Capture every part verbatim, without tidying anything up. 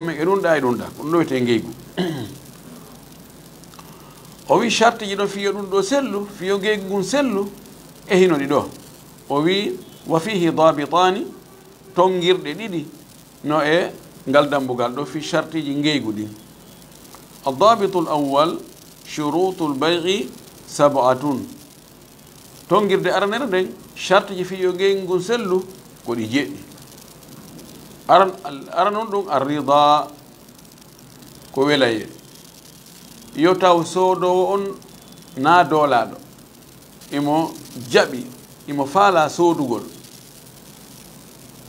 men e ɗum ɗa e ɗum ɗa, ko ɗum ɗo wiyetee ngeygu. O wi sartiji ɗon fiyo ɗum ɗo sellu, fiyo ngeygu ngun sellu, e hino ɗi ɗo. O wi, "Wa fihi dabitani, tongirɗe ɗiɗi no e ngal dambugal ɗo fi sartiji ngeygu ɗin. Addabitul awwal, shurutul bay'i sab'atun." Tongirde aranere nden, sartiji fiyo ngeygu ngun sellu, ko ɗi jeɗɗi. Aran, aran on ɗum arrida, ko welayee. Yo taw soodoowo on na doolaaɗo. Imo jaɓi, imo faala soodugol.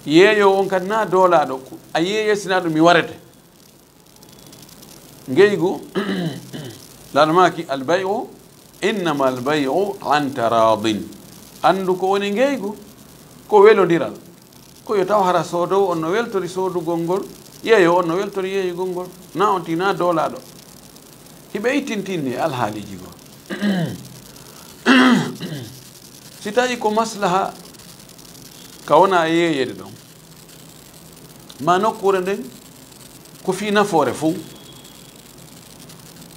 Yeeyoowo on kadi na doolaaɗo. A yeeyee sina ɗum mi warete. Ngeygu, Laamɗo maaki, "Al bay'u, innama al bay'u an taradin." Anndu ko woni ngeygu, ko welondiral. Ko yo taw hara soodoowo on no weltori soodugol ngol, yeeyoowo on no weltori yeeyugol ngol, na on tina doolaaɗo. Hiɓe ittintinni e alhaaliiji goo. Si tawi ko maslaha ka wona e yeeyeede ɗon, ma nokkuure nden ko fii nafoore fow.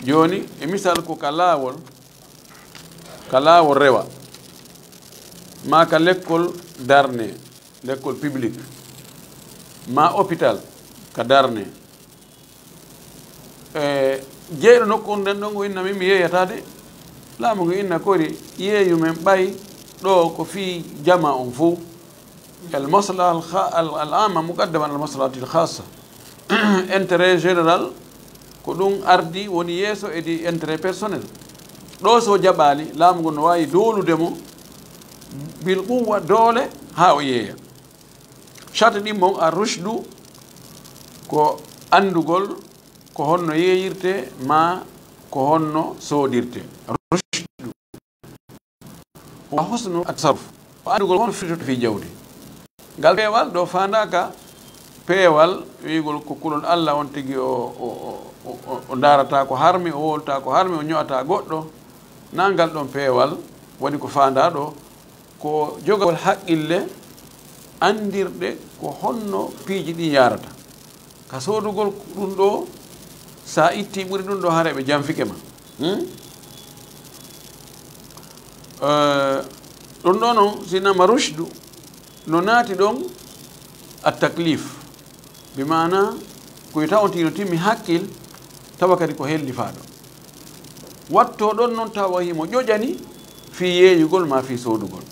Jooni, e misal, ko ka laawol, ka laawol rewa, ma ka lekkol darne, lekkol public, ma hôpital ka darne. E jeyɗo nokkuure nden ɗon, o inna min mi yeeyata de. Laamu ngu inna kori yeeyu men ɓay ɗo ko fii jama on fow. Al maslaha al kha-, al, al amma muqaddaman al maslahatil khassa. Intérêt général ko ɗum ardi woni yeeso e di intérêt personnel. Ɗo so jaɓaali, laamu ngu no waawi doolude mo bil quwwa, doole, haa o yeeya. Sarti ɗin mon, ar rushdu ko anndugol ko honno yeeyirte ma ko honno soodirte. Rushdu. Wa husnu at-tasarruf. Ko anndugol honno firtoto fii jawdi. Ngal peewal ɗo faandaaka peewal wi'ugol ko kulol Alla on tigi o, o, o, o, o ndaarata ko harmi, o wowlata ko harmi, o ño'ata goɗɗo. Na ngal ɗon peewal woni ko faandaa ɗo, ko jogagol haqqille anndirɗe ko honno piiji ɗin yaarata. Ka soodugol ɗum ɗo, sa itti ɓuri ɗum ɗo, haray ɓe janfike ma. Hmm? Eh, ɗum ɗo non, si nama rushdu, no naati ɗon at taklif. Bi maana, ko yo taw on tigi no timmi hakkil, tawa kadi ko hellifaaɗo. Watto ɗon non tawa himo ƴoƴani fii yeeyugol ma fii soodugol.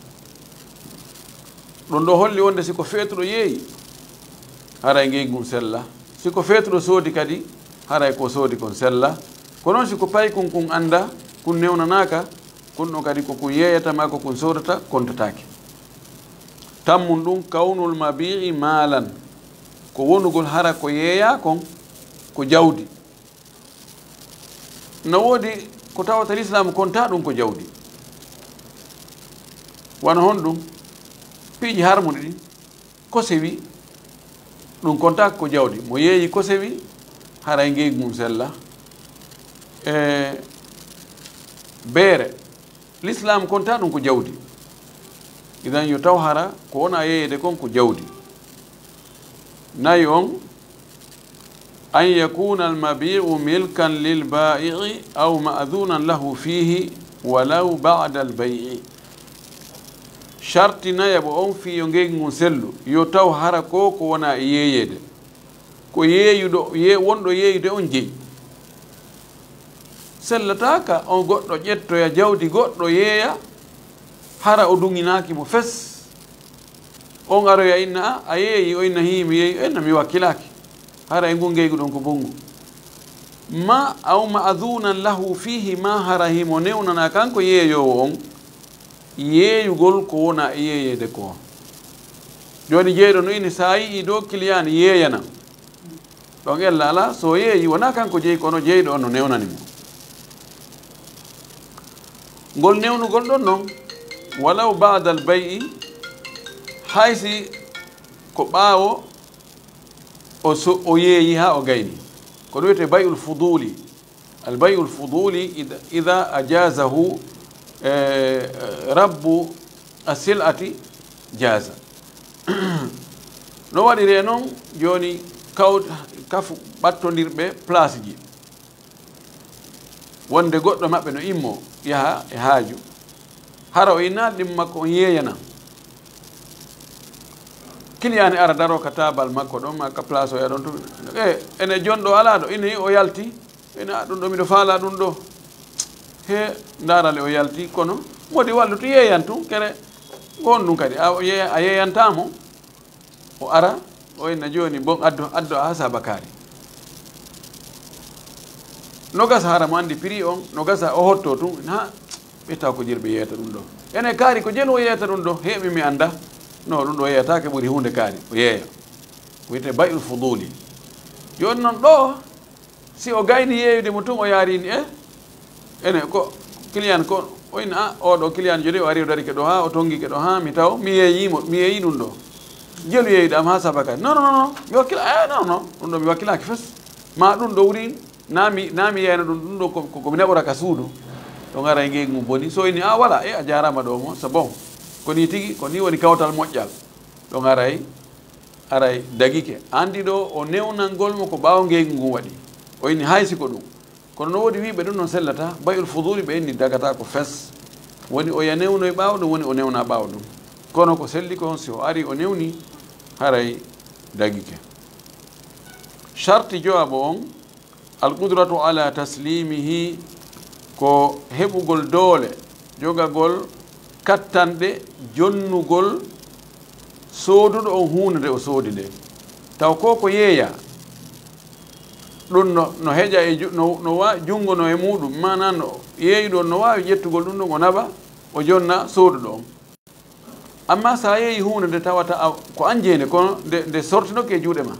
Ɗum ɗo holli wonde si ko feetuɗo yeeyi, haray ngeygu ngun sella. Si ko feetuɗo soodi kadi, haray ko soodi kon sella. Ko non si ko paykun kun anndaa, kun newnanaaka, kun ɗon kadi ko kun yeeyata ma ko kun soodata, kontataake. Tammun ɗum, kawnul mabi'i maalan, ko wonugol hara ko yeeyaa kon ko jawdi. No woodi ko tawata Lislaamu kontaa ɗum ko jawdi. Wano honɗum? Piiji harmuɗi ɗin, ko sewi, ɗum kontaaka ko jawdi. Mo yeeyi ko sewi, haray ngeygu mum sella. E beere, Lislaamu kontaa ɗum ko jawdi. Idan yo taw hara ko wona yeeyeede kon ko jawdi. Nayi on, an yakuna almabi'u milkan lilba'i'i aw ma'dhunan lahu fihi walaw ba'da albay'i. Sharti nayaɓo on fii yo ngeygu ngun sellu, yo taw hara ko ko wona e yeeyeede. Ko yeeyuɗo, ye-, wonɗo yeeyude on jeyi. Sellataaka on goɗɗo ƴettoya jawdi goɗɗo yeeya, hara o duŋinaaki mo fes. On aroya inna, "A, a yeeyi?" O inna, "Hii, mi yeeyi." O inna, "Mi wakkilaaki." Hara e ngun ngeygu ɗon ko bonngu. Ma aw ma'dhunan lahu fihi, ma hara himo newnana kanko yeeyoowo on yeeyugol ko wona e yeeyeede ko. Jooni jeyɗo no ini, sa yi'i dow kiliyan yeeyana. Ɗon ella alaa, so yeeyi, wonaa kanko jeyi, kono jeyɗo on no newnani mo. Ngol newnugol ɗon non, walaw ba'dal bay'i, hay si ko ɓaawo o so-, o yeeyi haa o gayni. Ko ɗum wiyetee bay'ul fuduli. Al bay'ul fuduli ida, ida ajazahu, eh, rabbu as-sil'ati jaza. No waɗiree non jooni kaw-, kafu, ɓattondirɓe placeji. Wonde goɗɗo maɓɓe no immo yaha e haaju, hara o innaali ɗimmo makko on yeeyana. Kiliyaani ara daro ka taabal makko ɗon, ma ka place o yaha ɗon tun. E, ene jonɗo alaa ɗo, ine o yalti. Ene, "A, ɗum ɗo miɗo faalaa ɗum ɗo." He, ndaarale o yalti, kono modi wallutu yeeyan tun, kere, ko on ɗum kadi, a, o yeeya-, a yeeyantaa mo. O ara, o inna jooni, bon, addo, addo a saba kaari. No gasa hara mo anndi prix on, no gasa o hotto tun, ha, ɓe taw ko jelu ɓe yeeyata ɗum ɗo. Ene kaari ko jelu o yeeyata ɗum ɗo, heɓi mi annda. No, ɗum ɗo yeeyataake ɓuri huunde kaari, o yeeya. Ko wiyetee bay'ul fuduli. Jooni non ɗo, si o gayni yeeyude mo tun, o yaarini e, ene ko client ko, o inna, "A, oɗo client joni o ari o darike ɗo ha, o tongike ɗo ha, mi taw, mi yeeyi mo, mi yeeyi ɗum ɗo. Jelu yeeyude am ha saba kaari." "Non, non, non, non, mi wakkila, eh, non, non, ɗum ɗo mi wakkilaaki fes. Ma ɗum ɗo wuri, na mi, na mi yeeyna ɗum, ɗum ɗo ko, ko, ko mi naɓora ka suudu." Ɗo ngara e ngeygu ngu boni. So inni, "A, wala, e, a jaarama ɗo mo, c'est bon. Ko ni tigi, ko ni woni kawtal moƴƴal." Ɗo ngaray, aray dagike. Anndi ɗo o newnangol mo ko ɓaawo ngeygu ngun waɗi. O inni, "Hay si ko ɗum." Kono no woodi wiiɓe ɗum non sellata, bay'ul fuduli ɓe inni dagata ko fes. Woni o ya newnoy ɓaawo ɗum, woni o newna ɓaawo ɗum. Kono ko selli kon, si o ari o newni, haray dagike. Sharti jowaɓo on, al qudratu ala taslimihi, ko heɓugol doole, jogagol kattanɗe, jonnugol sooduɗo on huunde nde o soodi nde. Taw ko ko yeeya, ɗum no, no heƴa e ju-, no, no wa-, junngo no e muuɗum, maanaa no yeeyuɗo on no waawi ƴettugol ɗum ɗum o naɓa, o jonna sooduɗo on. Amma so a yeeyi huunde nde tawata a, ko an jeynde, kono nde, nde sortinoke e juuɗe ma,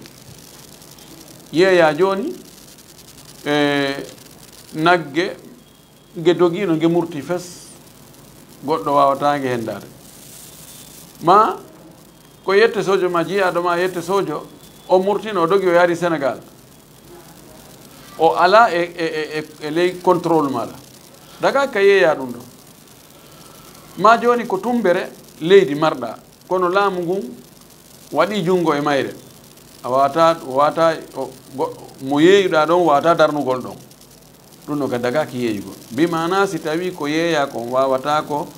yeeya jooni e nagge, nge dogiino, nge murti fes, goɗɗo waawataa nge henndaade. Ma ko yette sojo ma, jiyaaɗo ma yette sojo, o murtino, o dogi, o yaari Senegal. O alaa e, e, e, e, e ley contrôle maaɗa. Daga ka yeeya ɗum ɗo. Ma jooni ko tumbere leydi marɗa, kono laamu ngun waɗi junngo e mayre. A waata, waata, o, go-, mo yeeyuɗaa ɗon waata darnugol ɗon. Ɗum ɗo ka dagaaki yeeyugol. Bi maanaa si tawii ko yeeyaa kon waawataa ko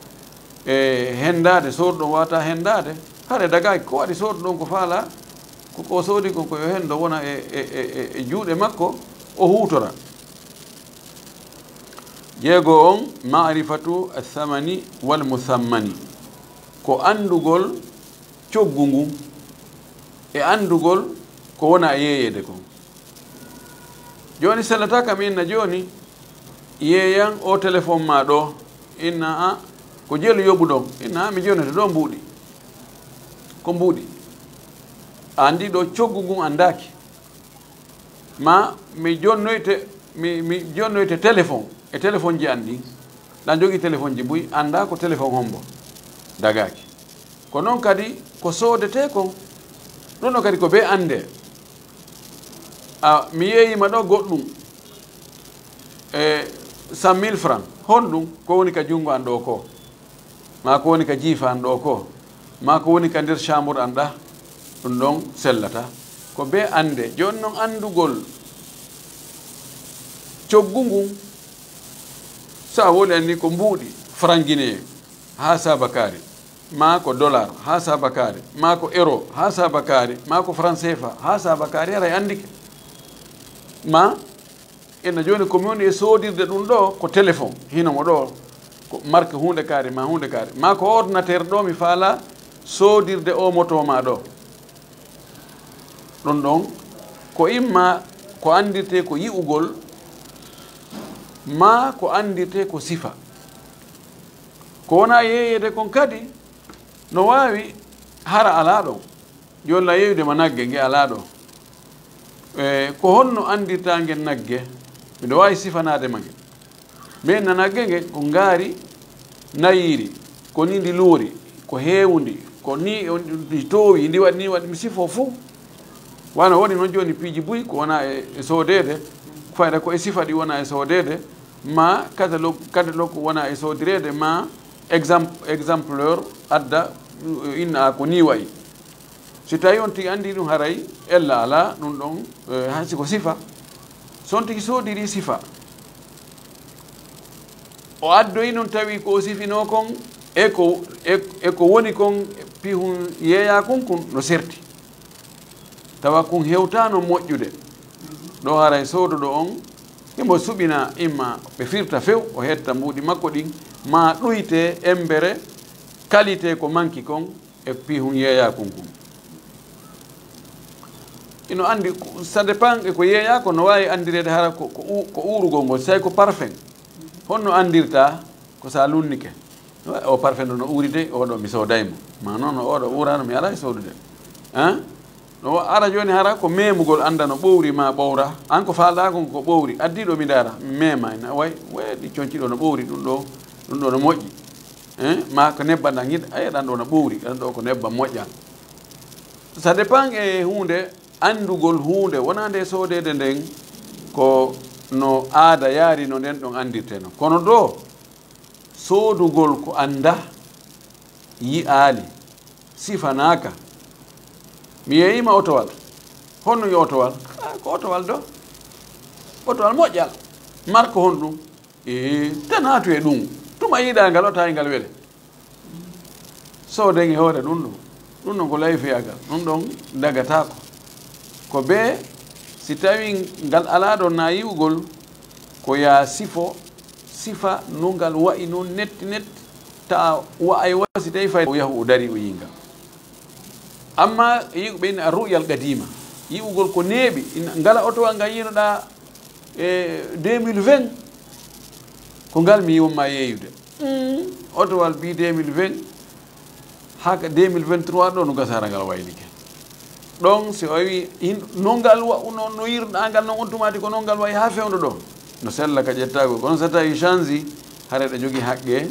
e henndaade, sooruɗo on waawataa henndaade, hare dagaaki. Ko waɗi sooruɗo on ko faalaa, ko ko soodi kon ko yo henndo wona e, e, e, e, e juuɗe makko, o huutora. Jeego on, ma'rifatu athamani wal musammani, ko anndugol coggu ngun e anndugol ko wona e yeeyeede kon. Jooni sellata kam inna jooni, yeeyan o téléphone ma ɗo, inna a, ko jelu yoɓuɗon, inna a, mi jonete ɗo mbuuɗi. Ko mbuuɗi. A anndi ɗo coggu ngun anndaaki. Ma mi jonnoyte, mi, mi jonnoyte téléphone, e téléphone ji an ɗin. Ɗan jogii téléphone ji buy, anndaa ko téléphone hombo dagaaki. Ko non kadi ko soodetee kon, ɗum ɗo kadi ko bee anndee. A, mi yeeyima ɗo goɗɗum e cent mille francs, honɗum ko woni ka junngo an ɗo ko? Maa ko woni ka jiifa an ɗo ko? Maa ko woni ka nder chambre an ɗa? Ɗum ɗon sellata. Ko bee annde. Jooni non anndugol coggu ngun, so a woli anni ko mbuuɗi franc guinéen haa saabakaari, maa ko dollar haa saabakaari, maa ko euro haa saabakaari, maa ko franc C F A haa saabakaari, haray anndike. Maa Ina jooni ko mi woni e soodirde ɗum ɗo ko téléphone, hino mo ɗo, ko marque huunde kaari ma huunde kaari, ma ko ordinateur ɗo mi faala soodirde o moto ma ɗo. Ɗum ɗon ko imma ko anndirtee ko yi'ugol, ma ko anndirtee ko sifa. Ko wona yeeyeede kon kadi no waawi hara alaa ɗon. Jooni la yeeyude ma nagge nge alaa ɗo. E, ko honno anndirtaa ngen nagge? Miɗo waawi sifanaade ma nge. Mais na nagge nge ko ngaari nayiiri, ko ni ndi luuri, ko heewundi, ko ni ndi toowi, ndi waɗi, ni waɗi, mi sifo fuu. Wano woni noon jooni piiji buy ko wona e, e soodeede, fayda ko e sifa ɗi wona e soodeede, ma catalogue, catalogue wona e soodireede, ma exam-, exemplaire adda, inna ko ni wayi. Si tawi on tigi anndi ɗum, haray ella alaa ɗum ɗon, eh, hay si ko sifa. So on tigi soodiri sifa, o addoyi noon, tawi ko o sifinoo kon e ko, e, e ko woni kon, pihun yeeyaa kun kun no serti. Tawa kun hewtaano moƴƴude. Ɗo haray sooduɗo on, himo suɓina imma ɓe firta few, o hetta mbuuɗi makko ɗin, maa ɗuyte embere, qualité ko manki kon, e pihun yeeyaa kun kun. Ino anndi, ça dépend e ko yeeyaa ko, no waawi anndireede hara ko, ko u-, ko uurugol ngol, si tawi ko parfum, honno anndirta ko sa lunnike? O parfum ɗo no uuri de, oɗo mi sooday mo. Ma non, no oɗo uurano, mi alaa e soodude. Hein? No ara jooni hara ko memugol annda no ɓowri ma ɓowra. An ko faalɗaa kon ko ɓowri. Addi ɗo mi ndaara, mi mema, ina way, we ɗi conci ɗo no ɓowri, ɗum ɗo, ɗum ɗo no moƴƴi. Eh, ma ko nebban ɗan yiɗ-, ay, ɗan ɗo no ɓowri, ɗan ɗo ko nebban moƴƴan. Ça dépend e huunde, anndugol huunde, wonaa nde soodeede nden, ko no aada yaari no nden ɗon anndirtee non. Kono ɗo, soodugol ko anndaa, yi'aali, sifanaaka. Mi yeeyima otowal. Honno yo otowal? Ah, ko otowal do. Otowal moƴƴal. Marko honɗum? Ee, tan naatu e ɗum. Tuma yiɗaa ngal, o tawi ngal wele. Sooden e hoore ɗum ɗo. Ɗum ɗon ko layfiyaagal. Ɗum ɗon dagataako. Ko bee si tawi ngal alaa ɗon na yi'ugol, ko yaa sifo, sifa no ngal wa'i noon netti netti, ta wa'ay wa si tawi fay o yahu o dari o yi'i ngal. Amma yi'uɓe ina ru'yal qadima, yi'ugol ko neeɓi, ina ngala otowal ngal yi'unoɗaa e deux mille vingt, ko ngal mi wonma yeeyude. Mm, otowal bi deux mille vingt, haka deux mille vingt-trois ɗo no gasa hara ngal waylike. Ɗon si o wi hin-, no ngal wa'uno, no yirɗaa ngal, non on tumaati ko non ngal wa'i haa fewndo ɗo. No sella ka ƴettagol. Kono so tawi change, hara ɗa jogii haqqe,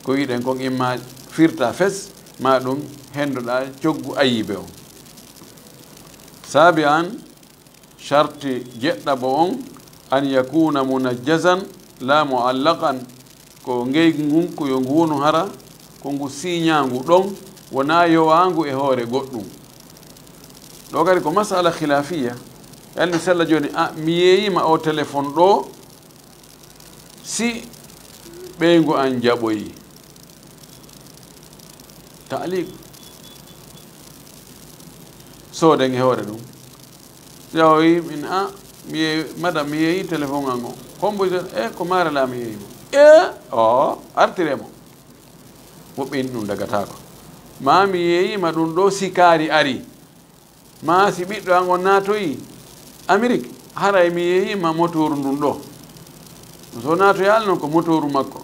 ko wi'ɗen kon imma firta fes, ma ɗum hendoɗaa coggu ayibe on. Saabi an, sharti jeɗɗaɓo on, an yakuna munajjazan la mu'allaqan, ko ngeygu ngun ko yo ngu wonu hara ko ngu siiñaangu ɗon, wonaa yowaangu e hoore goɗɗum. Ɗo kadi ko masala khilafiya, yalni sella jooni, a, mi yeeyima o téléphone ɗo, si ɓeyngu an jaɓoyi. Taaliq. Sooden e hoore ɗum. Yahoyi min, a, mi yeeyi, madame, mi yeeyi téléphone an o. Hombo e ko maare la mi yeeyi mo. E, o, artire mo. Woɓɓe ina ɗum dagataako. Ma mi yeeyima ɗum ɗo si kaari ari. Ma si ɓiɗɗo an on naatoyi Amerik, haray mi yeeyima motooru ndun ɗo. So naatoyaali non ko motooru makko.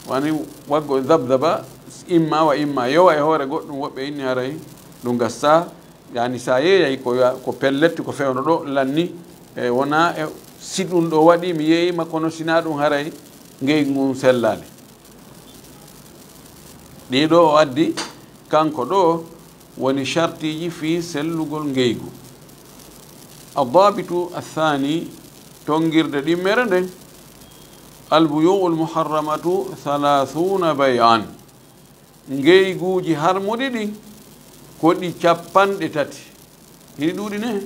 Wani waggo zabzaba, imma wa imma yowa e hoore goɗɗum, woɓɓe inni haray ɗum gassa. Yani sa yeeyay ko, ko pellet, ko fewndo ɗo lanni, e wona e, si ɗum ɗo waɗi mi yeeyima, kono sina ɗum haray ngey ngun sellaali. Ɗiɗo o addi, kanko ɗo woni shartiiji fii sellugol ngeygu. Addabitu athani, tongirde ɗimmere nden, albuyu'ul muharramatu thalathuna bay'an. Ngeyguuji harmuɗi ɗin ko ɗi cappanɗe tati. Hini ɗuuɗi ne?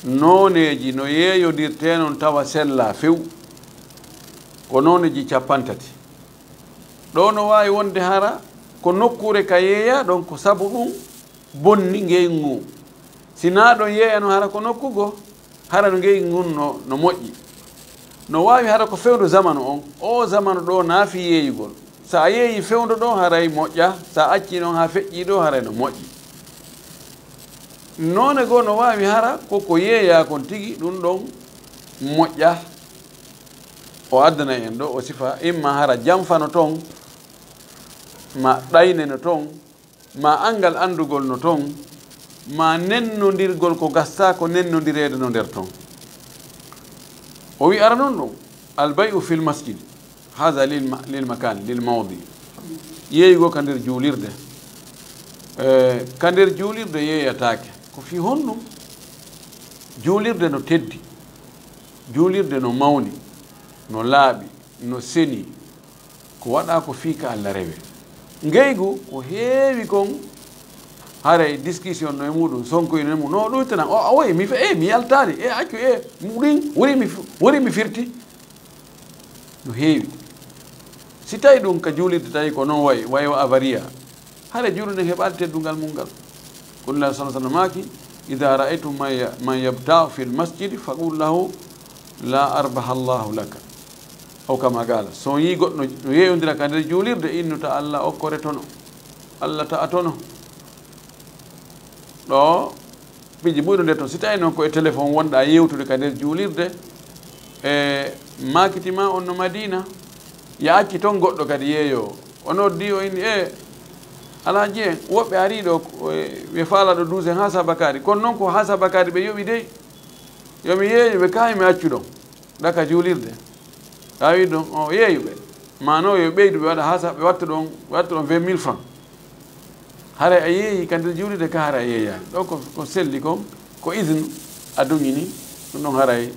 Nooneeji no yeeyodirtee non tawa sellaa few. Ko nooneeji cappanɗe tati. Ɗo no waawi wonde hara ko nokkuure ka yeeyaa ɗon ko sabu ɗum bonni ngeygu ngu. Si naa ɗon yeeyano hara ko nokku goo, hara no ngeygu ngun no, no moƴƴi. No waawi hara ko fewndo zamanu on. O zamanu ɗo naafi yeeyugol. Sa a yeeyi fewndo ɗo, haray moƴƴa. Sa a accii non haa feƴƴii ɗo, haray no moƴƴi. Noone goo no waawi hara ko ko yeeyaa kon tigi, ɗum ɗon moƴƴa. O addanay en ɗo o sifa, imma hara janfa no ton, ma ɗayne no ton, ma anngal anndugol no ton, ma nennondirgol ko gastaa ko nennondireede no nder ton. O wi'ara non ɗum, albay'u fil masjid. Haza lil ma-, lil makan, lil mawdi. Yeeyugo ka nder juulirde. Eh, ka nder juulirde yeeyataake. Ko fii honɗum? Juulirde no teddi. Juulirde no mawni, no laaɓi, no seni. Ko waɗaa ko fii ka Alla rewe. Ngeygu ko heewi kon Haray discussion no e muɗum, sonkoyno e muɗum. No ɗuytana, o, a woyi, mi fe-, e, mi yaltaani, e, accu, e, muɗum, woni mi f-, woni mi firti. No heewi. Si tawi ɗum ka juulirde, tawi ko noon wayi, wayi o avaria. Haray juulirde heɓaali teddungal mum ngal. Ko Nulaaɗo sallallahu alaihi wasallam maaki, "Idha ra'aytum man ya-, man yabta'u fil masjidi, faqul lahu, la arbaha Allahu laka." Aw kama qala. So on yii goɗɗo no yeeyondira ka nder juulirde, innu ta Allah okkore tono. Allah ta'a tono. Ɗo, piiji ɓuyɗo nde toon. Si tawi noon ko e téléphone wonɗa yeewtude ka nder juulirde, e maakiti ma on no Madina, ya acci toon goɗɗo kadi yeeyoowo. O noddi, o inni, "E, Alhaji en, woɓɓe arii ɗo, ko, e, ɓe faalaa ɗo duusen haa sabakaari. Kono noon ko haa sabakaari ɓe yoɓi dey. Yo mi yeeyu ɓe, kaay mi accu ɗon." Ɗaka juulirde. Tawi ɗon o yeeyu ɓe. Maano yo ɓeydu ɓe waɗa haa sa-, ɓe watta ɗon, ɓe watta ɗon vingt mille francs. Haray a yeeyi ka nder juulirde ka, haray a yeeyaani. Ɗo ko, ko selli kon, ko idnu a duŋini, ɗum ɗon haray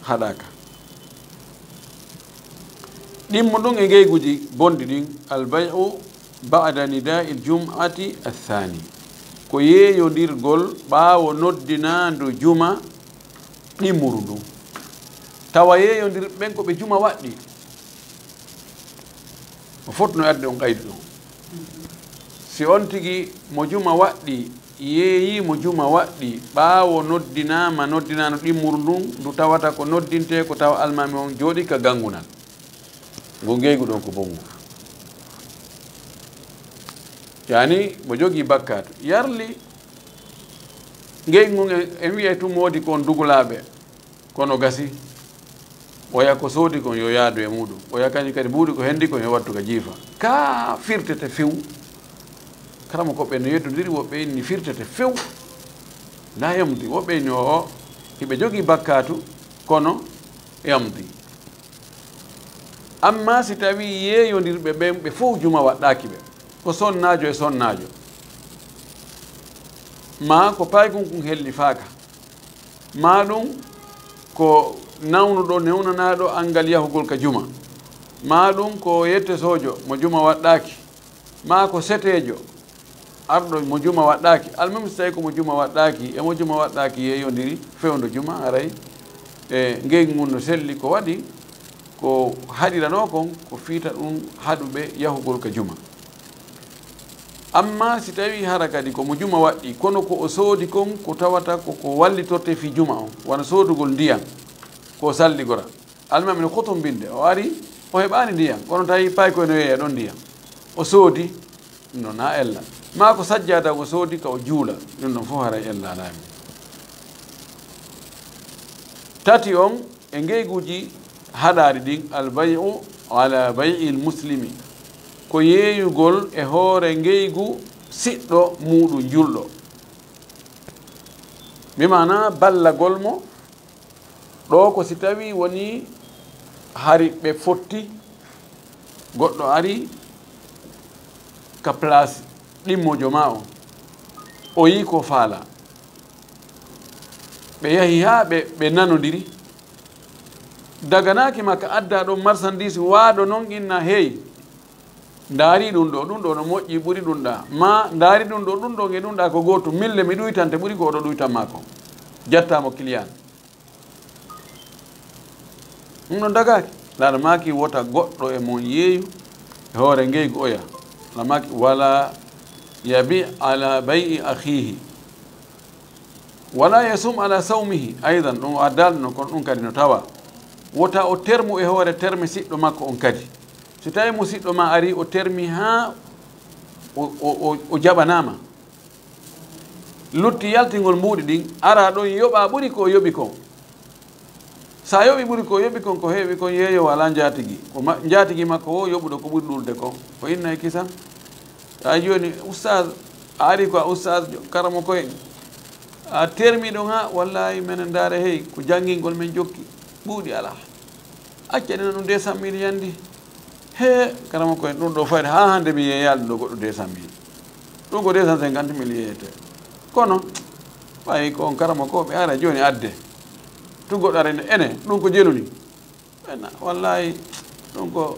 haɗaaka. Ɗimmo ɗum e ngeyguuji bonɗi ɗin, al bay'u ba'da nidaa'il jum'ati athani. Ko yeeyondirgol ɓaawo noddinaandu juma ɗimmuru ndun. Tawa yeeyondirɓe ɓen ko ɓe juma waɗɗii. O fotno adde on qaydu ɗon. Si on tigi mo juma waɗɗii, yeeyii mo juma waɗɗii, ɓaawo noddinaama, noddinaandu ɗimmuru ndun, ndu tawata ko noddintee ko tawa almaami on jooɗii ka ganngunal. Ngu ngeygu ɗon ko bonngu. Yaani, mo jogii bakkaatu. Yarli ngeygu ngun en, en wi'ay tun woodi ko on dugulaaɓe. Kono gasi, oya ko soodi kon yo yaadu e muɗum. Oya kañum kadi buuɗi ko hendi kon yo wattu ka jiifa. Ka firtete few. Karamokooɓe no yeddondiri, woɓɓe inni firtete few. La yamdi, woɓɓe inni o, o, hiɓe jogii bakkaatu, kono yamdi. Amma si tawii yeeyondirɓe ɓen, ɓe fow juma waɗɗaaki ɓe, ko sonnaajo e sonnaajo, maa ko paykun kun hellifaaka, maa ɗum ko nawnuɗo, newnanaaɗo anngal yahugol ka juma, maa ɗum ko yettesoojo mo juma waɗɗaaki, maa ko seteejo arɗo mo juma waɗɗaaki. Almami, so tawii ko mo juma waɗɗaaki, e mo juma waɗɗaaki yeeyondiri fewndo juma, haray e ngeygu ngun no selli. Ko waɗi ko haɗiranoo kon, ko fiita ɗum haɗuɓe yahugol ka juma. Amma si tawii hara kadi ko mo juma waɗɗii, kono ko o soodi kon ko tawata ko ko wallitortee fii juma on, wano soodugol ndiyan, ko o salligora. Almami no kotumbinde, o ari, o heɓaani ndiyan, kono tawi paykoy no yeeya ɗon ndiyan. O soodi, ɗum ɗon na ella. Maa ko sajjaada o soodi ka o juula, ɗum ɗon fof haray ella alaami. Tati on, e ngeyguuji haɗaaɗi ɗin, al bay'u ala bay'il muslimi, ko yeeyugol e hoore ngeygu siɗɗo muuɗum julɗo. Bi maana ballagol mo, ɗo ko si tawii wonii hari ɓe fotti, goɗɗo ari ka place ɗimmoojo maa on, o yii ko faalaa. Ɓe yahi haa ɓe, ɓe nanondiri. Daganaaki ma ka addaa ɗon marsandiis waaɗo non, inna, "Hey, ndaari ɗum ɗo, ɗum ɗo no moƴƴi, ɓuri ɗum ɗa." Maa, "Ndaari ɗum ɗo, ɗum ɗo e ɗum ɗa ko gootum, mille mi ɗuytante ɓuri ko oɗo ɗuytan maa kon." Jattaa mo client. Ɗum ɗon dagaaki. Laaɗo maaki, "Wota goɗɗo e mon yeeyu e hoore ngeygu oya." Laaɗo maaki, "Wala yabi ala bay'i akhihi. Wala yasum ala sawmihi." Aydan, ɗum o addaali ɗum, kono ɗum kadi no tawa. Wota o termu e hoore terme siɗɗo makko on kadi. So tawii musiɗɗo ma ari, o termi haa o, o, o, o jaɓanaama. Lutti yaltingol mbuuɗi ɗin, ara ɗon yoɓa ɓuri ko o yoɓi kon. Sa yoɓi ɓuri ko o yoɓi kon, ko heewi kon yeeyowo alaa njaatigi. Ko ma-, njaatigi makko wo yoɓuɗo ko ɓuri ɗuuɗude kon. Ko inna e kisan. Taa jooni, ustaas, a ari ko a ustaas jo-, karamoko en. A termi ɗon ha, wallahi menen ndaare hey, ko janngingol men jokki. Ɓuuɗi alaa. Acca ɗen ɗum deux cent mille yandi. He, karamoko en ɗum ɗo fayde, haa hannde mi yeeyaali ɗo goɗɗo deux cent mille. Ɗum ko deux cent cinquante mille yeeyete. Kono, ɓay ko on karamoko ɓe ara jooni adde. Tun goɗɗo ara ene, ene, ɗum ko jelu ni. Ɓe na, wallahi, ɗum ko,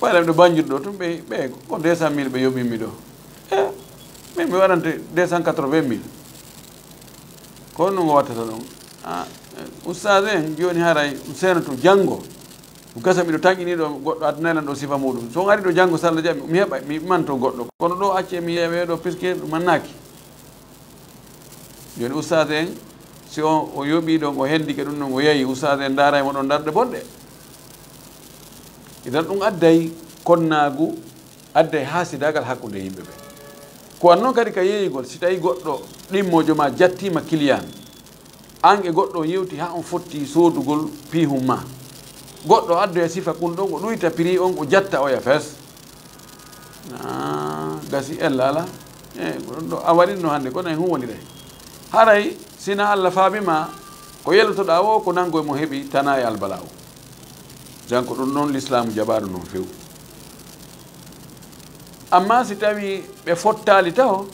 ɓayla miɗo Banjul ɗo, tun ɓe, ɓe, ko deux cent mille ɓe yoɓimmi ɗo. E, Min mi waɗante deux cent quatre-vingt mille. Ko honno ngo wattata ɗon? Ah, eh, ustaas en, jooni haray mi seenoto janngo. Ɗum gasa miɗo tanƴini ɗo, goɗɗo addana lan ɗo sifa muɗum. So on ari ɗo janngo, so Allah jaɓi, mi heɓa, mi manto goɗɗo. Kono ɗo accee mi yeewee ɗo, puisque ɗum mannaaki. Jooni ustaas en, si on, o yoɓii ɗon, o hendike ɗum ɗon, o yahi, ustaas en ndaaray mo ɗon darɗe bonɗe. Idan ɗum adday konnaagu, adday haasidaagal hakkunde yimɓe ɓe. Ko an noon kadi ka yeeyugol, si tawi goɗɗo ɗimmoojo ma jattiima kiliyan, an e goɗɗo on yewti haa on fotti soodugol piihun ma. Goɗɗo addoya sifa kun ɗon, o ɗuyta prix on, o jatta oya fes. Ah, gasi ella ala. Eh, ko ɗum ɗo a waɗi no hannde, kono e hun woni de. Haray, sina Allah faabi ma, ko yelotoɗaa o, ko nanngo e mo heɓi tana e albalaa o. Jan ko ɗum ɗon Lislaamu jaɓaɗo non few. Amma si tawi ɓe fottaali taho,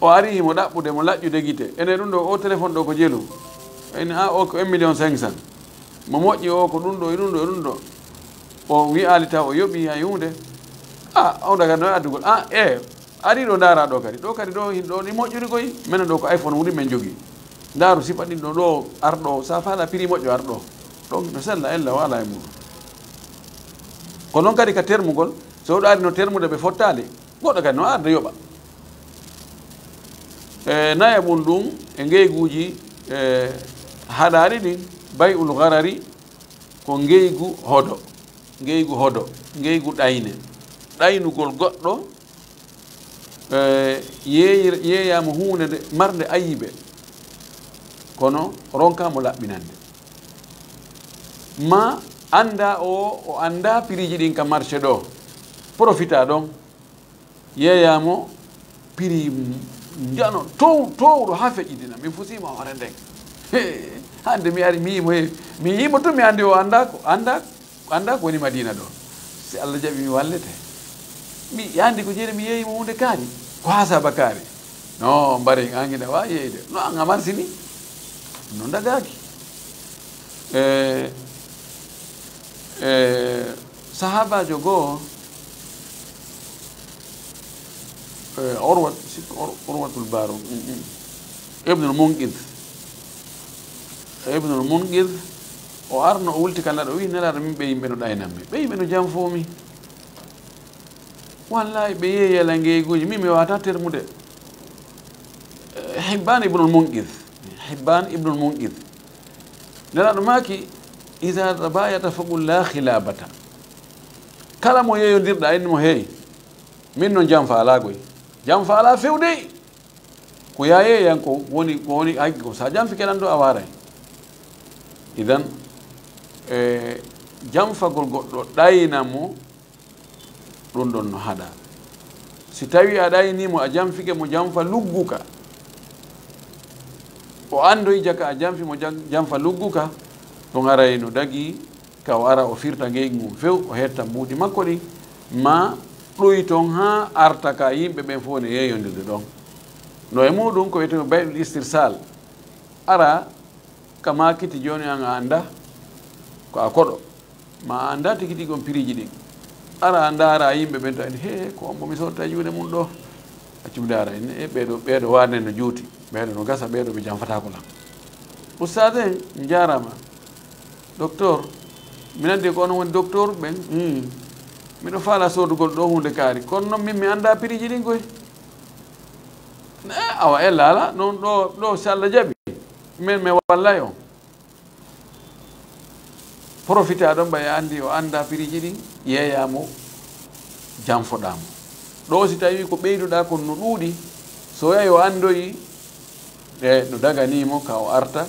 o ari himo ɗaɓɓude mo laƴƴude gite. Ene ɗum ɗo, o téléphone ɗo ko jelu. Ene a o ko un million cinq cent. Mo moƴƴi o ko ɗum ɗo e ɗum ɗo e ɗum ɗo. O wi'aali taw o yoɓi hay huunde. A, on daga no e addugol. A, e, ari ɗo ndaara ɗo kadi. Ɗo kadi ɗo hin ɗo ni moƴƴuri koy. Menen ɗo ko iPhone woni men jogii. Ndaaru sifa ɗin ɗo ɗo arɗo. Sa faala prix moƴƴo arɗo. Ɗon no sella ella wala e muɗum. Ko non kadi ka termugol. So ɗo ari no termude ɓe fottaali. Goɗɗo kadi no arda yoɓa. E, nayaɓun ɗum e ngeyguuji, e, haɗaali ɗin, bay'ul gharari ko ngeygu hodo, ngeygu hodo, ngeygu ɗayne. Ɗaynugol goɗɗo, e, yeeyir-, yeeyaama huunde nde marnde ayibe, kono ronkaa mo laɓɓinande. Ma annda o, o annda piriji ɗin ka marché ɗo, profita ɗon. Yeeyaamo piri njano tow-, towɗo haa feƴƴitina. Min fusiima hoore nden. He, hannde mi ari, mi yiimo, he, mi yiimo tun, mi anndi o anndaa ko, anndaa, anndaa ko woni Madiina ɗo. Si Allah jaɓi, mi wallete. Mi anndi ko jeeri, mi yeeyi mo huunde kaari. Ko haa saaba kaari. No, mbari, an ina waawi yeeyde. No, an a marsini. No ndagaaki. E, e, sahaabaajo goo, e, Urwat, sikko Ur-, Urwatul Baaru, mm, mm. Ibnul Munqidh. Ibnul Munqidh, o arno, o wulti ka Nelaaɗo, o wi'i, "Nelaaɗo, min ɓe yimɓe no ɗaynammi, ɓe yimɓe no janfoomi. Wallaahi, ɓe yeeyi yala ngeyguuji, min mi waawataa termude." E, Hibbaan ibnul Munqidh. Hibbaan ibnul Munqidh. Nelaaɗo maaki, "Iza tabayata faqul la khilabata." Kala mo yeeyondirɗa, inni mo, "Hey, min non janfa alaa goy." Janfa alaa few dey. Ko yaa yeeyan ko woni, ko woni, ay, ko sa janfike lan ɗo a waaray. Idan, e, janfagol goɗɗo ɗayna mo, ɗum ɗon no haɗa. Si tawi a ɗayni mo, a janfike mo janfa lugguka, o andoyi jaka a janfi mo jan-, janfa lugguka, ɗum haray no dagi ka o ara o firta ngeygu ngun few, o hetta mbuuɗi makko ɗin, ma ɗoyton haa arta ka yimɓe ɓen fof ne yeeyondirde ɗon. No e muɗum ko wiyetee bay'ul istirsal. Ara ka maakiti jooni an a anndaa ko a koɗo. Ma a anndaa tigi tigi on piriiji ɗin. Ara a ndaara yimɓe ɓen to en, "He, ko on mbo mi sotta e juuɗe mum ɗo." Accumi ndaara en, "E, ɓeeɗo, ɓeeɗo waane no juuti. Ɓeeɗo no gasa, ɓeeɗo ɓe janfataako lan." Ustaad en, njaaraama. Docteur, mi nandi ko onon woni docteur ɓen. Hmm. Miɗo faala soodugol ɗo huunde kaari. Kono non min mi anndaa piriiji ɗin koy. Eh, awa, ella ala, non ɗo, ɗo, si Allah jaɓi, min mi wallay on. Profita ɗon, ɓay a anndi o annda piriiji ɗin, yeeyaa mo, janfoɗaa mo. Ɗo si tawi ko ɓeyduɗaa kon no ɗuuɗi, so yahi o anndoyi, e no daganii mo ka o arta,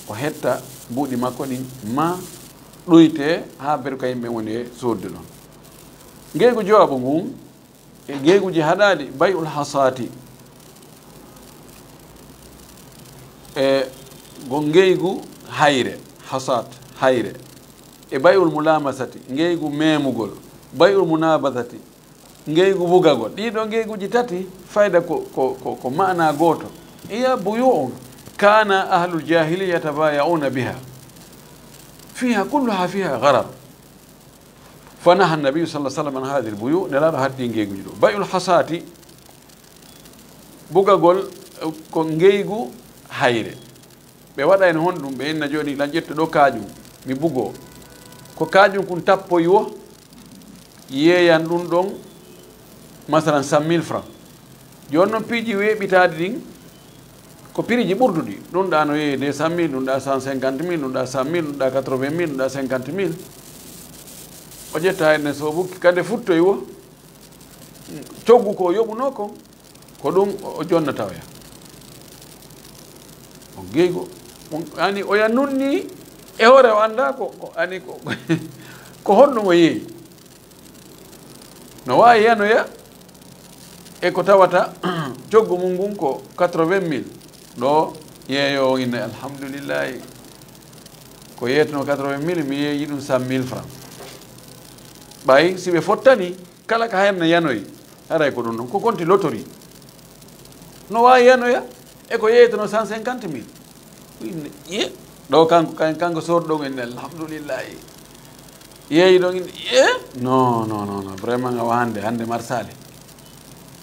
o hetta mbuuɗi makko ɗin, ma ɗoyte haa beru ka yimɓe woni e soodde ɗon. Ngeygu jowaabu ngun, e ngeyguuji haɗaaɗi, bay'ul hasaati, e go ngeygu hayre, hasaat, hayre, e bay'ul mulamasati, ngeygu memugol, bay'ul munabazati, ngeygu wugagol. Ɗii ɗoo ngeyguuji tati, fayda ko, ko, ko, ko maana gooto. Hiya buyu'un kana ahlul jahiliya yatabaya'una biha. Fiha kulluha fiha gharar. Fa naha Nabi sallallahu alaihi wasallam an hadhihi al-buyu', Nelaaɗo haɗi ngeyguuji ɗoo. Bay'ul hasaati, Bugagol, eh, ko ngeygu hayre. Ɓe waɗa en honɗum, ɓe inna jooni, lan ƴettu ɗo kaajum, mi bugoo. Ko kaajum kun tappoyi wo, yeeyan ɗum ɗon, masalan, cent mille francs. Jooni noon piiji weeɓitaaɗi ɗin, ko piriji ɓurduɗi. Ɗum ɗa no yeeyi deux cent mille, ɗum ɗa cent cinquante mille, ɗum ɗa cent mille, ɗum ɗa quatre-vingt mille, ɗum ɗa cinquante mille. O ƴetta hayre nden soobu, kade futtoyi wo, coggu ko yoɓunoo kon. Ko ɗum o jonnata oya. On geygo. On, ani oya nunni e hoore o annda ko, ko, ani ko, ko honɗum o yeeyi. No waawi yanoya e ko tawata coggu mum ngun ko quatre-vingt mille. Ɗo yeeyo on inna, "Alhamdulillahi. Ko yeetno quatre-vingt mille, mi yeeyi ɗum cent mille francs." Ɓay si ɓe fottani, kala ka hayre nden yanoyi, haray ko ɗum ɗon. Ko konti lotori. No waawi yanoya e ko yeeytono cent cinquante mille. Inne, ye, ɗo kanko, kan-, kanko sorɗo on inne, "Alhamdulillahi." Yeeyi ɗon inne, ye, "Non, non, non, non, vraiment, awa hannde, hannde marsaali."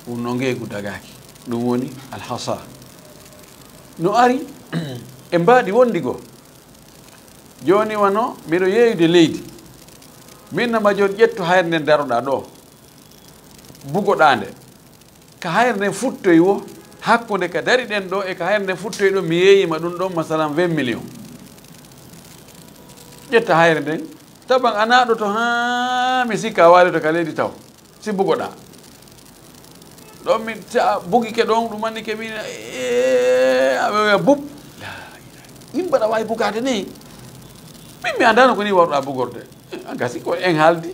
Ɗum no ngeygu dagaaki. Ɗum woni alhasa. No ari, e mbaadi wondi goo. Jooni wano miɗo yeeyude leydi. Min no mbajoon ƴettu hayre nden daroɗaa ɗo. Bugoɗaa nde. Ka hayre nden futtoyi wo, hakkunde ka dari ɗen ɗo e ka hayre nden futtoyi ɗo, mi yeeyima ɗum ɗon, masalan, vingt millions. Ƴetta hayre nden, taban a naɗoto haa mi sikka a waalito ka leydi taw. Si bugoɗaa. Ɗon mi, si a bugike ɗon, ɗum anni ke min, eh, a wi'a bub. Min mbaɗa waawi bugaade ni. Min mi anndaano ko ni wawɗaa bugorde. Eh, an gasi ko en haaldi.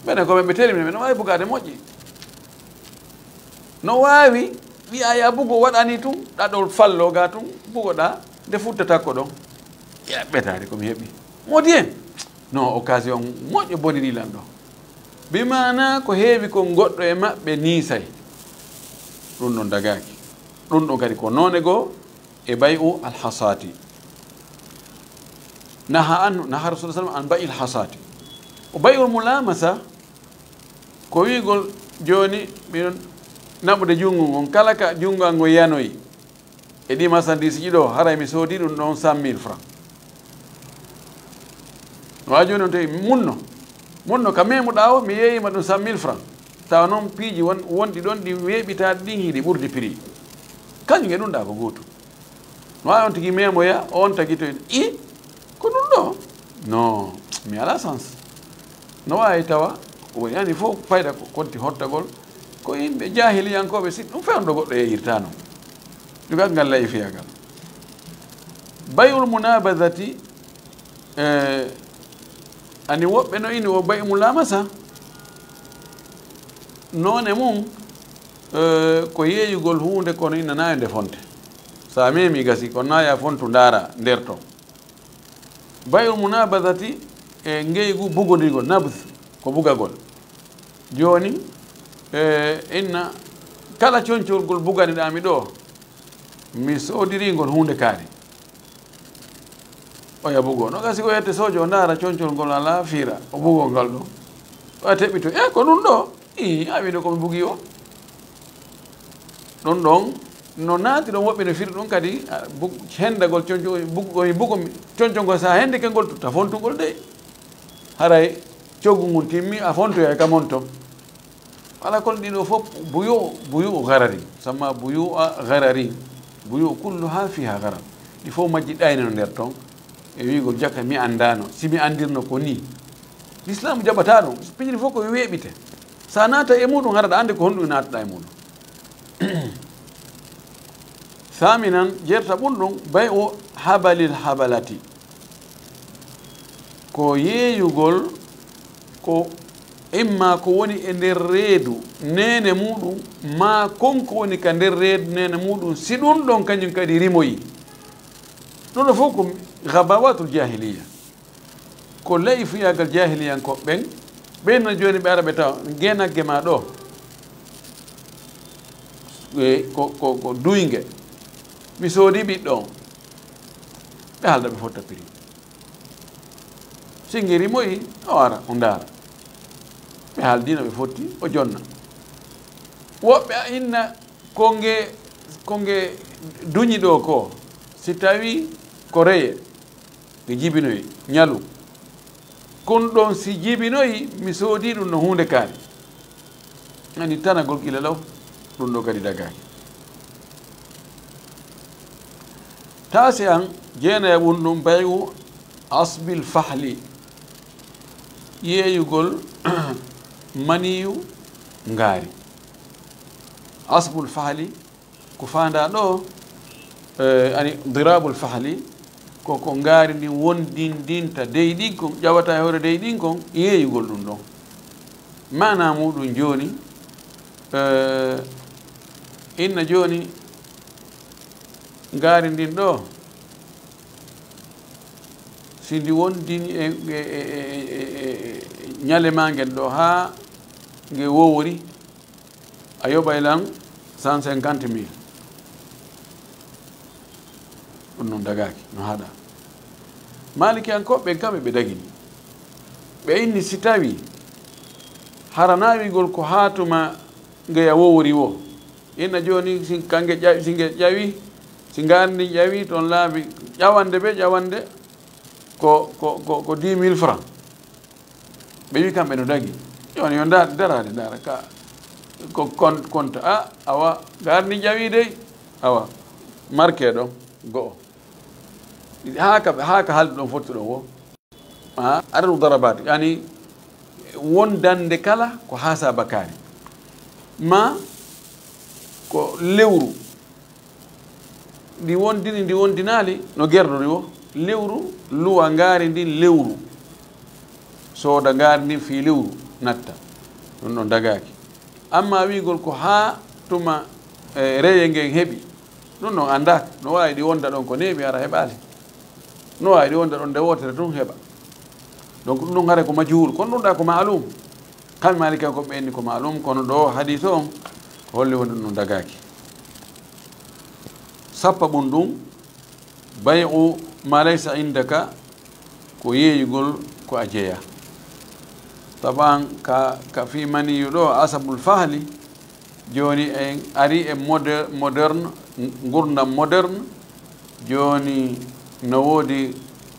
Mbeɗen ko ɓe teli min, no waawi bugaade moƴƴi. No waawi wi'a ya bugo waɗani tun, ɗaɗol fallo ga tun, bugoɗaa, nde futtata ko ɗon. Ya ɓetaade ko mi heɓi. Modi en. No occasion moƴƴo boniri lan ɗo. Bi maana ko heewi kon goɗɗo e maɓɓe niisay. Ɗum ɗon dagaaki. Ɗum ɗon kadi ko noone goo e bay'u alhasaati. Naha anhu, naha Rasul sallam an bay'il hasaati. O bay'ul mulamasa ko wi'gol jooni miɗon naɓude junngo ngon, kala ka junngo an ngon yanoyi. E ɗi marchandise ji ɗo, haray mi soodi ɗum ɗon cent mille francs. No waawi jooni on tawi munno, munno ka memuɗaa o, mi yeeyima ɗum cent mille francs. Tawa noon piiji won-, wonɗi ɗon ɗi weeɓitaaɗi ɗin hiɗi ɓurdi prix. Kañum e ɗum ɗa ko gootum. No waawi on tigi memoya, on tagi to en, i, ko ɗum ɗo? Non, mi alaa sens. No waawi tawa, ko woni yani fof fayda ko konti hottagol, ko yimɓe jaahiliyankooɓe, si ɗum fewndo goɗɗo yeeyirta noon. Jogal ngal layi fiyagal. Bay'ul munabadati, eh, ani woɓɓe no ini o bay'u mulamasa. Noone mum, eh, ko yeeyugol huunde kono innanaayo nde fonte. So a memi gasi, kono naa ya fontu ndaara nder to. Bay'ul munabadati e ngeygu bugodigol, nabd, ko bugagol. Jooni, eh, inna kala concorgol buganiɗaa mi ɗo, mi soodirii ngol huunde kaari. Oya bugo. No gasi ko yette soojo o ndaara concorgol alaa fiira, o bugo ngal ɗo. Oya teɓɓito, e ko ɗum ɗo? Ii, a wiino ko mi bugi o. Ɗum ɗon, no naati ɗon woɓɓe no firi ɗum kadi, a, bu-, hendagol conco-, bugo, bugo, conco ngol sa hendike ngol tutta fontugol de. Haray coggu ngun timmi, a fontoyay ka monto. Ala kol ɗiɗo fof buyu, buyu garari. Sama buyu a garari. Buyu kullu ha fiha garar. Ɗi fof majji ɗayne no nder ton. E wiigol jaka mi anndaano. Si mi anndirno ko nii. Lislaamu jaɓataa ɗum. So piiji ɗi fof ko weeɓite. So a naata e muɗum, hara aɗa anndi ko honɗum naataɗaa e muɗum. Saaminan, jeerta ɓurɗum, bay o habalil habalati. Ko yeeyugol ko imma ko woni e nder reedu neene muɗum, maa kon ko woni ka nder reedu neene muɗum, si ɗum ɗon kañum kadi rimoyi. Ɗum ɗo fof ko gabawatul jahiliya. Ko la'ifuyagal jahiliyankooɓe ɓen, ɓen no jooni ɓe ara ɓe tawa ngenagge ma ɗo. E ko, ko, ko duyge. Mi soodi ɓiɗɗo on. Ɓe haalda ɓe fotta prix. Si ngeri moyi, o ara, o ndaara. Ɓe haaldino ɓe fotti, o jonna. Woɓɓe a inna Ko nge, ko nge duñi ɗo ko, si tawi ko reye, nge jibinoyi, ñalu. Kon ɗon si jibinoyi, mi soodi ɗum no huunde kaari. Ani tanagol gila law, ɗum ɗo kadi dagaaki. Taasi an, jeenaya won ɗum bay'u asbil fahli, yeeyugol maniyu ngaari. Asbul fahli, ko faandaa ɗo, eh, ani dirabul fahli, ko, ko ngaari ndin wondindinta dey ɗin kon, ƴawata e hoore dey ɗin kon, yeeyugol ɗum ɗon. Maana muɗum jooni, eh, inna jooni ngaari ndin ɗo, si ndi wondini e, e, e, e, e, e ñale maa ngen ɗo haa nge wowori, a yoɓay lan cent cinquante mille. Ɗum non dagaaki, no haɗa. Maalikiyankooɓe ɓen kamɓe ɓe dagini. Ɓe inni si tawi hara naawigol ko haa tuma ngeya wowori wo. Inna jooni si kange ƴawi, si nge ƴawi, si ngaari ndin ƴawi, toon laabi ƴawande ɓe, ƴawande ko, ko, ko, ko dix mille francs. Ɓe wi kamɓe no dagi. Jooni yo nda-, daraade ndaara ka ko kon-, konta. A, awa, ngaari ndin ƴawi dey. Awa, marke ɗon, go'o. Haa ka, haa ka haaldu ɗon fottu ɗon wo. A, adadu darabaati, yani wondande kala ko haasaba kaari. Ma ko lewru. Ndi wondini, ndi wondinaali, no gerdori wo. Lewru, luwa ngaari ndin lewru. Sooda ngaari ndin fii lewru, natta. Ɗum ɗon dagaaki. Amma wi'ugol ko haa tuma, eh, reye ngen heɓi, ɗum ɗon anndaaka. No waawi ɗi wonda ɗon ko neeɓi, hara heɓaali. No waawi ɗi wonda ɗon nde wootere tun heɓa. Donc, ɗum ɗon haray ko majhuul. Kono ɗum ɗa ko ma'luum. Kamɓe Maalikiyankooɓe ɓe inni ko ma'luum, kono ɗo hadiis on holli wonde ɗum dagaaki. Sappa ɓun ɗum, bay'u ma laysa indaka, ko yeeyugol ko a jeya. Taban ka, ka fii maniyu ɗo, asabul fahli, jooni en ari e moder-, moderne, ngurdam moderne, jooni no woodi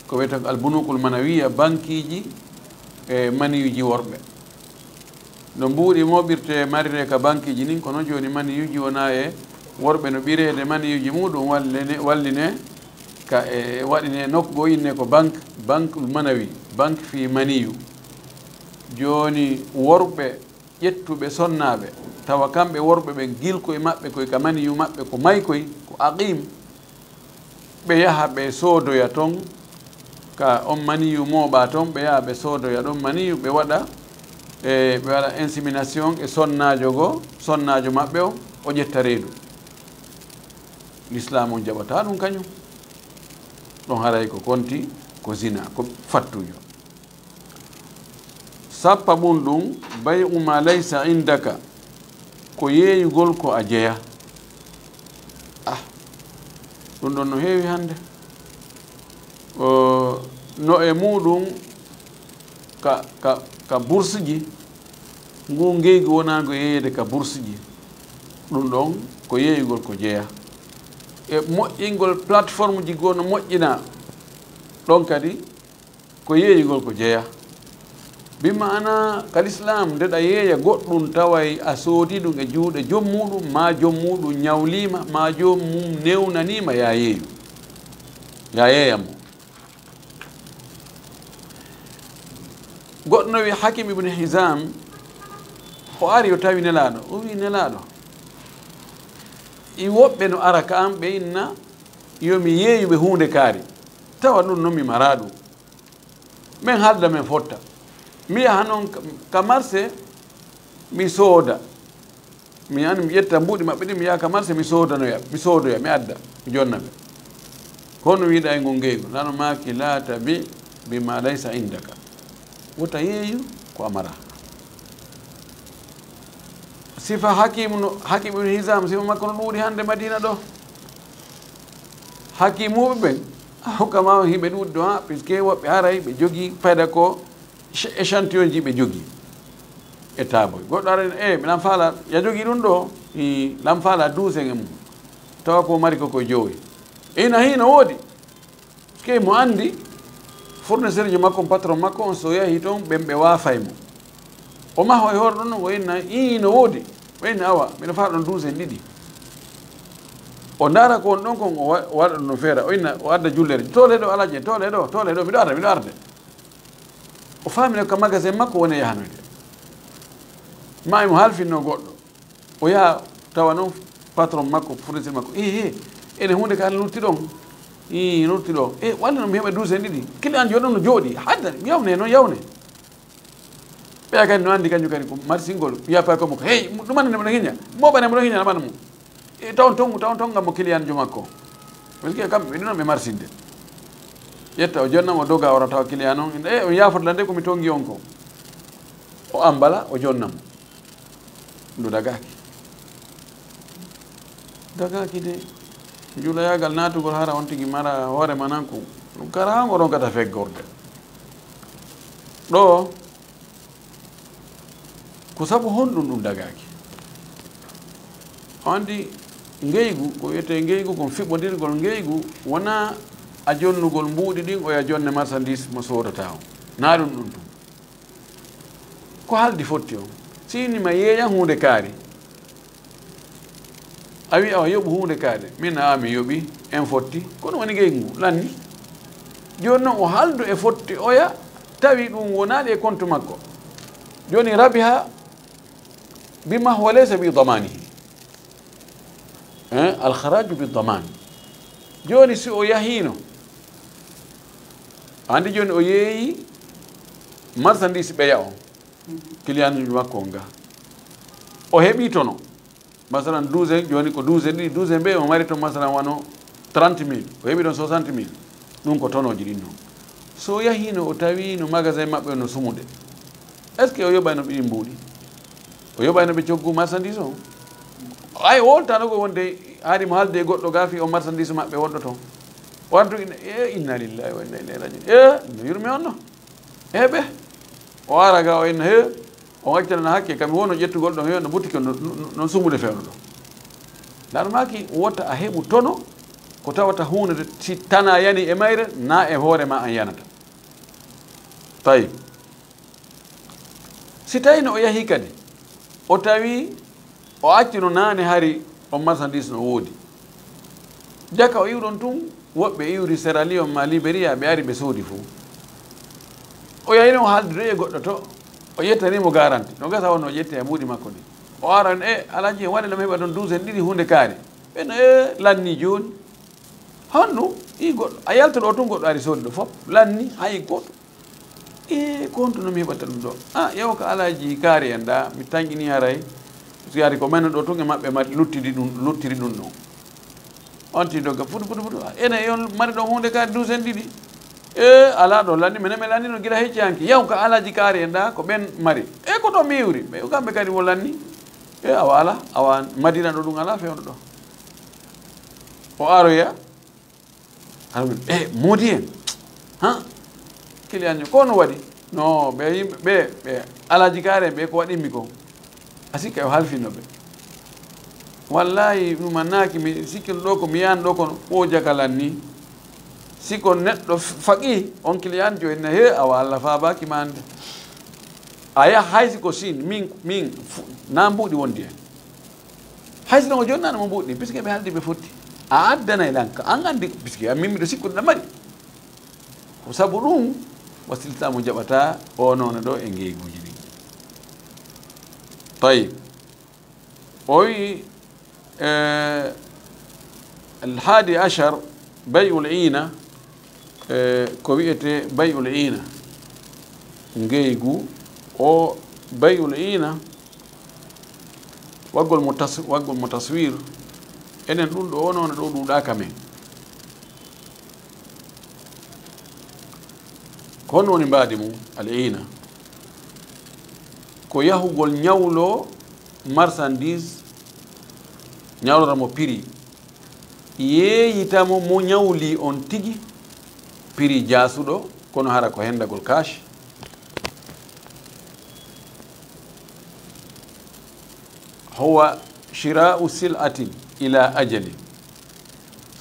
ko wiyetee ko albunukul manawiya, bankiiji e maniyuuji worɓe. No mbuuɗi mooɓirtee mariree ka bankiiji nin, kono jooni maniyuuji wonaa e worɓe no ɓireede maniyuuji muuɗum walline, walline ka e waɗine nokku goo inne ko bank, bankul manawi, bank fii maniyu. Jooni worɓe ƴettuɓe sonnaaɓe, tawa kamɓe worɓe ɓen gilko e maɓɓe koy ka maniyu maɓɓe ko maykoy, ko aqim, ɓe yaha ɓe soodoya ton, ka on maniyu mooɓaa ton, ɓe yaha ɓe soodoya ɗon maniyu, ɓe waɗa, e, ɓe waɗa insémination e sonnaajo goo, sonnaajo maɓɓe on, o ƴetta reedu. Lislaam on jaɓataa ɗum kañum. Ɗon haray ko konti, ko zina, ko fattuujo. Sappa ɓun ɗum, bay'u ma laysa indaka, ko yeeyugol ko a jeya. Ah, ɗum ɗon no heewi hannde. O, no e muuɗum ka, ka, ka bourse ji, ngu ngeygu wonaa ngu yeeyeede ka bourse ji. Ɗum ɗon ko yeeyugol ko jeya. E moƴƴingol plateforme ji goo no moƴƴinaa. Ɗon kadi ko yeeyugol ko jeya. Bi maana ka lislaam, nde ɗa yeeya goɗɗum taway a soodi ɗum e juuɗe jom muuɗum, maa jom muuɗum ñawliima, maa jom mum newnaniima, yaa yeeyu. Yaa yeeya mo. Goɗɗo no wi'i Hakim ibn Hizam, o ari o tawi Nelaaɗo. O wi'i, "Nelaaɗo, i woɓɓe no ara ka am, ɓe inna yo mi yeeyu ɓe huunde kaari. Tawa ɗum non mi maraa ɗum. Men halda men fotta. Mi yaha non ka, ka marse, mi sooda." Mi yani mi ƴetta mbuuɗi maɓɓe ɗin, mi yaha ka marse, mi soodanoya, mi soodoya, mi adda, mi jonna ɓe. Kono wiɗa e ngun ngeygu, nano maaki, "La tabi bi ma laysa indaka." Wota yeeyu ko a mara. Sifa Hakimu no, Hakim ibn Hizam, sifa makko no ɗuuɗi hannde Madina ɗo. Hakimuɓe ɓen, a hokka ma hiɓe ɗuuɗi ɗo, ha, puisque woɓɓe haray ɓe jogii fayda ko éch-, échantillon ji ɓe jogii e taaboy. Goɗɗo ara en, "Eh, miɗan faala, ya jogii ɗum ɗo?" Lam faala douze e mum, tawa ko mari ko ko jowi. Ina hino woodi. Ke mo anndi fournisseur jo makko, patron makko on, so yahi toon, ɓen ɓe waafay mo. O maho e hoore ɗon, o inna, "Ii, no woodi." O inna, "Awa, miɗo faala ɗon douze en ɗiɗi." O ndaara ko on ɗon kon, o wa-, waɗa ɗum no feera. O inna, o adda jullere. "Toole ɗo, Alaaji, toole ɗo, toole ɗo, miɗo arda, miɗo arda." O faamina ka magasin makko woni e yahanoyde. Ma emo halfinno goɗɗo. O yaha tawa noon patron makko, fournisseur makko, "Eh, eh, ene huunde ka lutti ɗon. Ii, lutti ɗo. Eh, walla no mi heɓa douze en ɗiɗi. Client jooni ɗon no jooɗi. Hadda, yawne noon, yawne." Ɓeya kadi no anndi kañum kadi ko marsingol. Wiya pay ko mo ko, "Hey, ɗum anndi mo ɗon hiña. Mo ɓane mo ɗon hiña, ɓana mo." E tawon ton, tawon ton ngam mo client jo makko. Parce que kamɓe ɓe ɗon ɓe marsinde. Ƴetta o jonna mo, doga o tawa client on. "Eh, on yaafo lan de ko mi tongi on ko." O ambala, o jonna mo. Ndu dagaaki. Dagaaki de. Juuloyaagal naatugol hara on tigi mara hoore ma nan ko. Ɗum kara han o ronkata feggorde. Ɗo, ko sabu honɗum ɗum dagaaki? O anndi ngeygu, ko wiyetee ngeygu, kon fiɓɓondirgol ngeygu, wonaa a jonnugol mbuuɗi ɗin, oya jonne marchandise mo soodataa on. Naa ɗum ɗum tun. Ko haldi fotti on. Si inni ma yeeya huunde kaari, a wi awa yoɓu huunde kaari, min a mi yoɓi, en fotti, kono woni ngeygu ngu, lanni. Jooni noon o haldu e fotti oya, tawi ɗum wonaali e compte makko. Jooni rabiha bima huwa laysa bi damanihi. Hein? Al kharaju bi daman. Jooni si o yahiino, anndi jooni o yeeyi marchandise ɓeya on, client makko on ga. O heɓi tono. Masalan, douze, jooni ko douze ɗiɗi, douze ɓe o mari toon, masalan, wano trente mille, o heɓi ɗon soixante mille. Ɗum ko tonooji ɗin noon. So yahiino o tawi no magasin maɓɓe no sumude, est-ce que o yoɓayno ɓe ɗin mbuuɗi? O yoɓayno ɓe coggu marchandise o? Ay, o woltano ko wonde haari mo haalde e goɗɗo ga fii o marchandise maɓɓe wonɗo toon. O artu ina, "E, inna lillahi wa inna ilayhi rajiun. E, no yurmi on no." E ɓe, o ara ga o inna, "He, o waccana hakke, kam mi wono ƴettugol ɗon, he, no butiki on no, no, no sumude fewno ɗon." Laarmaaki wota a heɓu tono ko tawata huunde si tana yani e mayre, na e hoore ma an yanata. Tawi. Si tawi no o yahi kadi, o tawi o accuno naane hari on marchandise no woodi. Jaka o iwɗon tun, woɓɓe iwri Sierra Leone ma Liberia, ɓe ari ɓe soodi fof. O yahino o haaldude e goɗɗo to, o ƴettani mo garanti. No gasa wonno o ƴetti e mbuuɗi makko ɗi. O aran, "E, Alaaji, en waɗi no mi heɓa ɗon douze en ɗiɗi huunde kaari." Ɓen, "E, lanni jooni." Honɗum? I goɗɗo. A yalta ɗo tun goɗɗo ari soodi ɗo fof. Lanni, hay goɗɗo. E, ko honto no mi heɓata ɗum ɗo? Ah, yaw ka Alaaji kaari en ɗa, mi tanƴini haray. Si ari ko men ɗo tun e maɓɓe mari luttiri ɗum, luttiri ɗum ɗo. On ti dogga futu, futu, futu. Ene, e on mari ɗon huunde kaari douze en ɗiɗi. E, alaa ɗo lanni, menen mi lanni no gila hecci hanki. Yaw ka Alaaji kaari en ɗa, ko ɓen mari. E, ko ɗo mi iwri. Ɓe, kamɓe kadi wo lanni. E, awa alaa, awa Madina ɗo ɗum alaa fewndo ɗo. O aroya. Hara min, "E, moodi en. Ha? Kiliyan ko no waɗi?" No, ɓe yimɓe, ɓe, ɓe Alaaji Kaare, ɓe ko waɗimmi ko. A sikka o halfino ɓe. Wallahi, ɗum annaaki, mi sikkino ɗo ko mi yahan ɗo kono o jakalan ni. Si ko neɗɗo f-, faqiih, on kiliyan jo en, he, awa Allah faabaaki ma ande. A yaha hay si ko Siin, min, min, fu-, na mbuuɗi wondi en. Hay sinno o jonnano mo mbuuɗi ɗin, puisque ɓe haaldi ɓe fotti. A addanay lan ka, an anndi, puisque an min miɗo sikkude ɗa mari. Ko sabu ɗum, wasilta mo jaɓata o noone ɗo e ngeyguuji ɗin. Tayyib. O wi, eh, الحادي عشر، بيع العينة. E, ko wiyetee bay'ul iina, ngeygu o, bay'ul iina, waggol mo tas-, waggol mo taswir, enen ɗum ɗo wonoo no ɗo ɗuuɗaaka men. Ko honno woni mbaadi mum, al iina? Ko yahugol ñawloo marchandise, ñawlora mo prix, yeeyita mo, mo ñawli on tigi, prix jaasuɗo, kono hara ko hendagol cash. هو شراء سلعة إلى أجل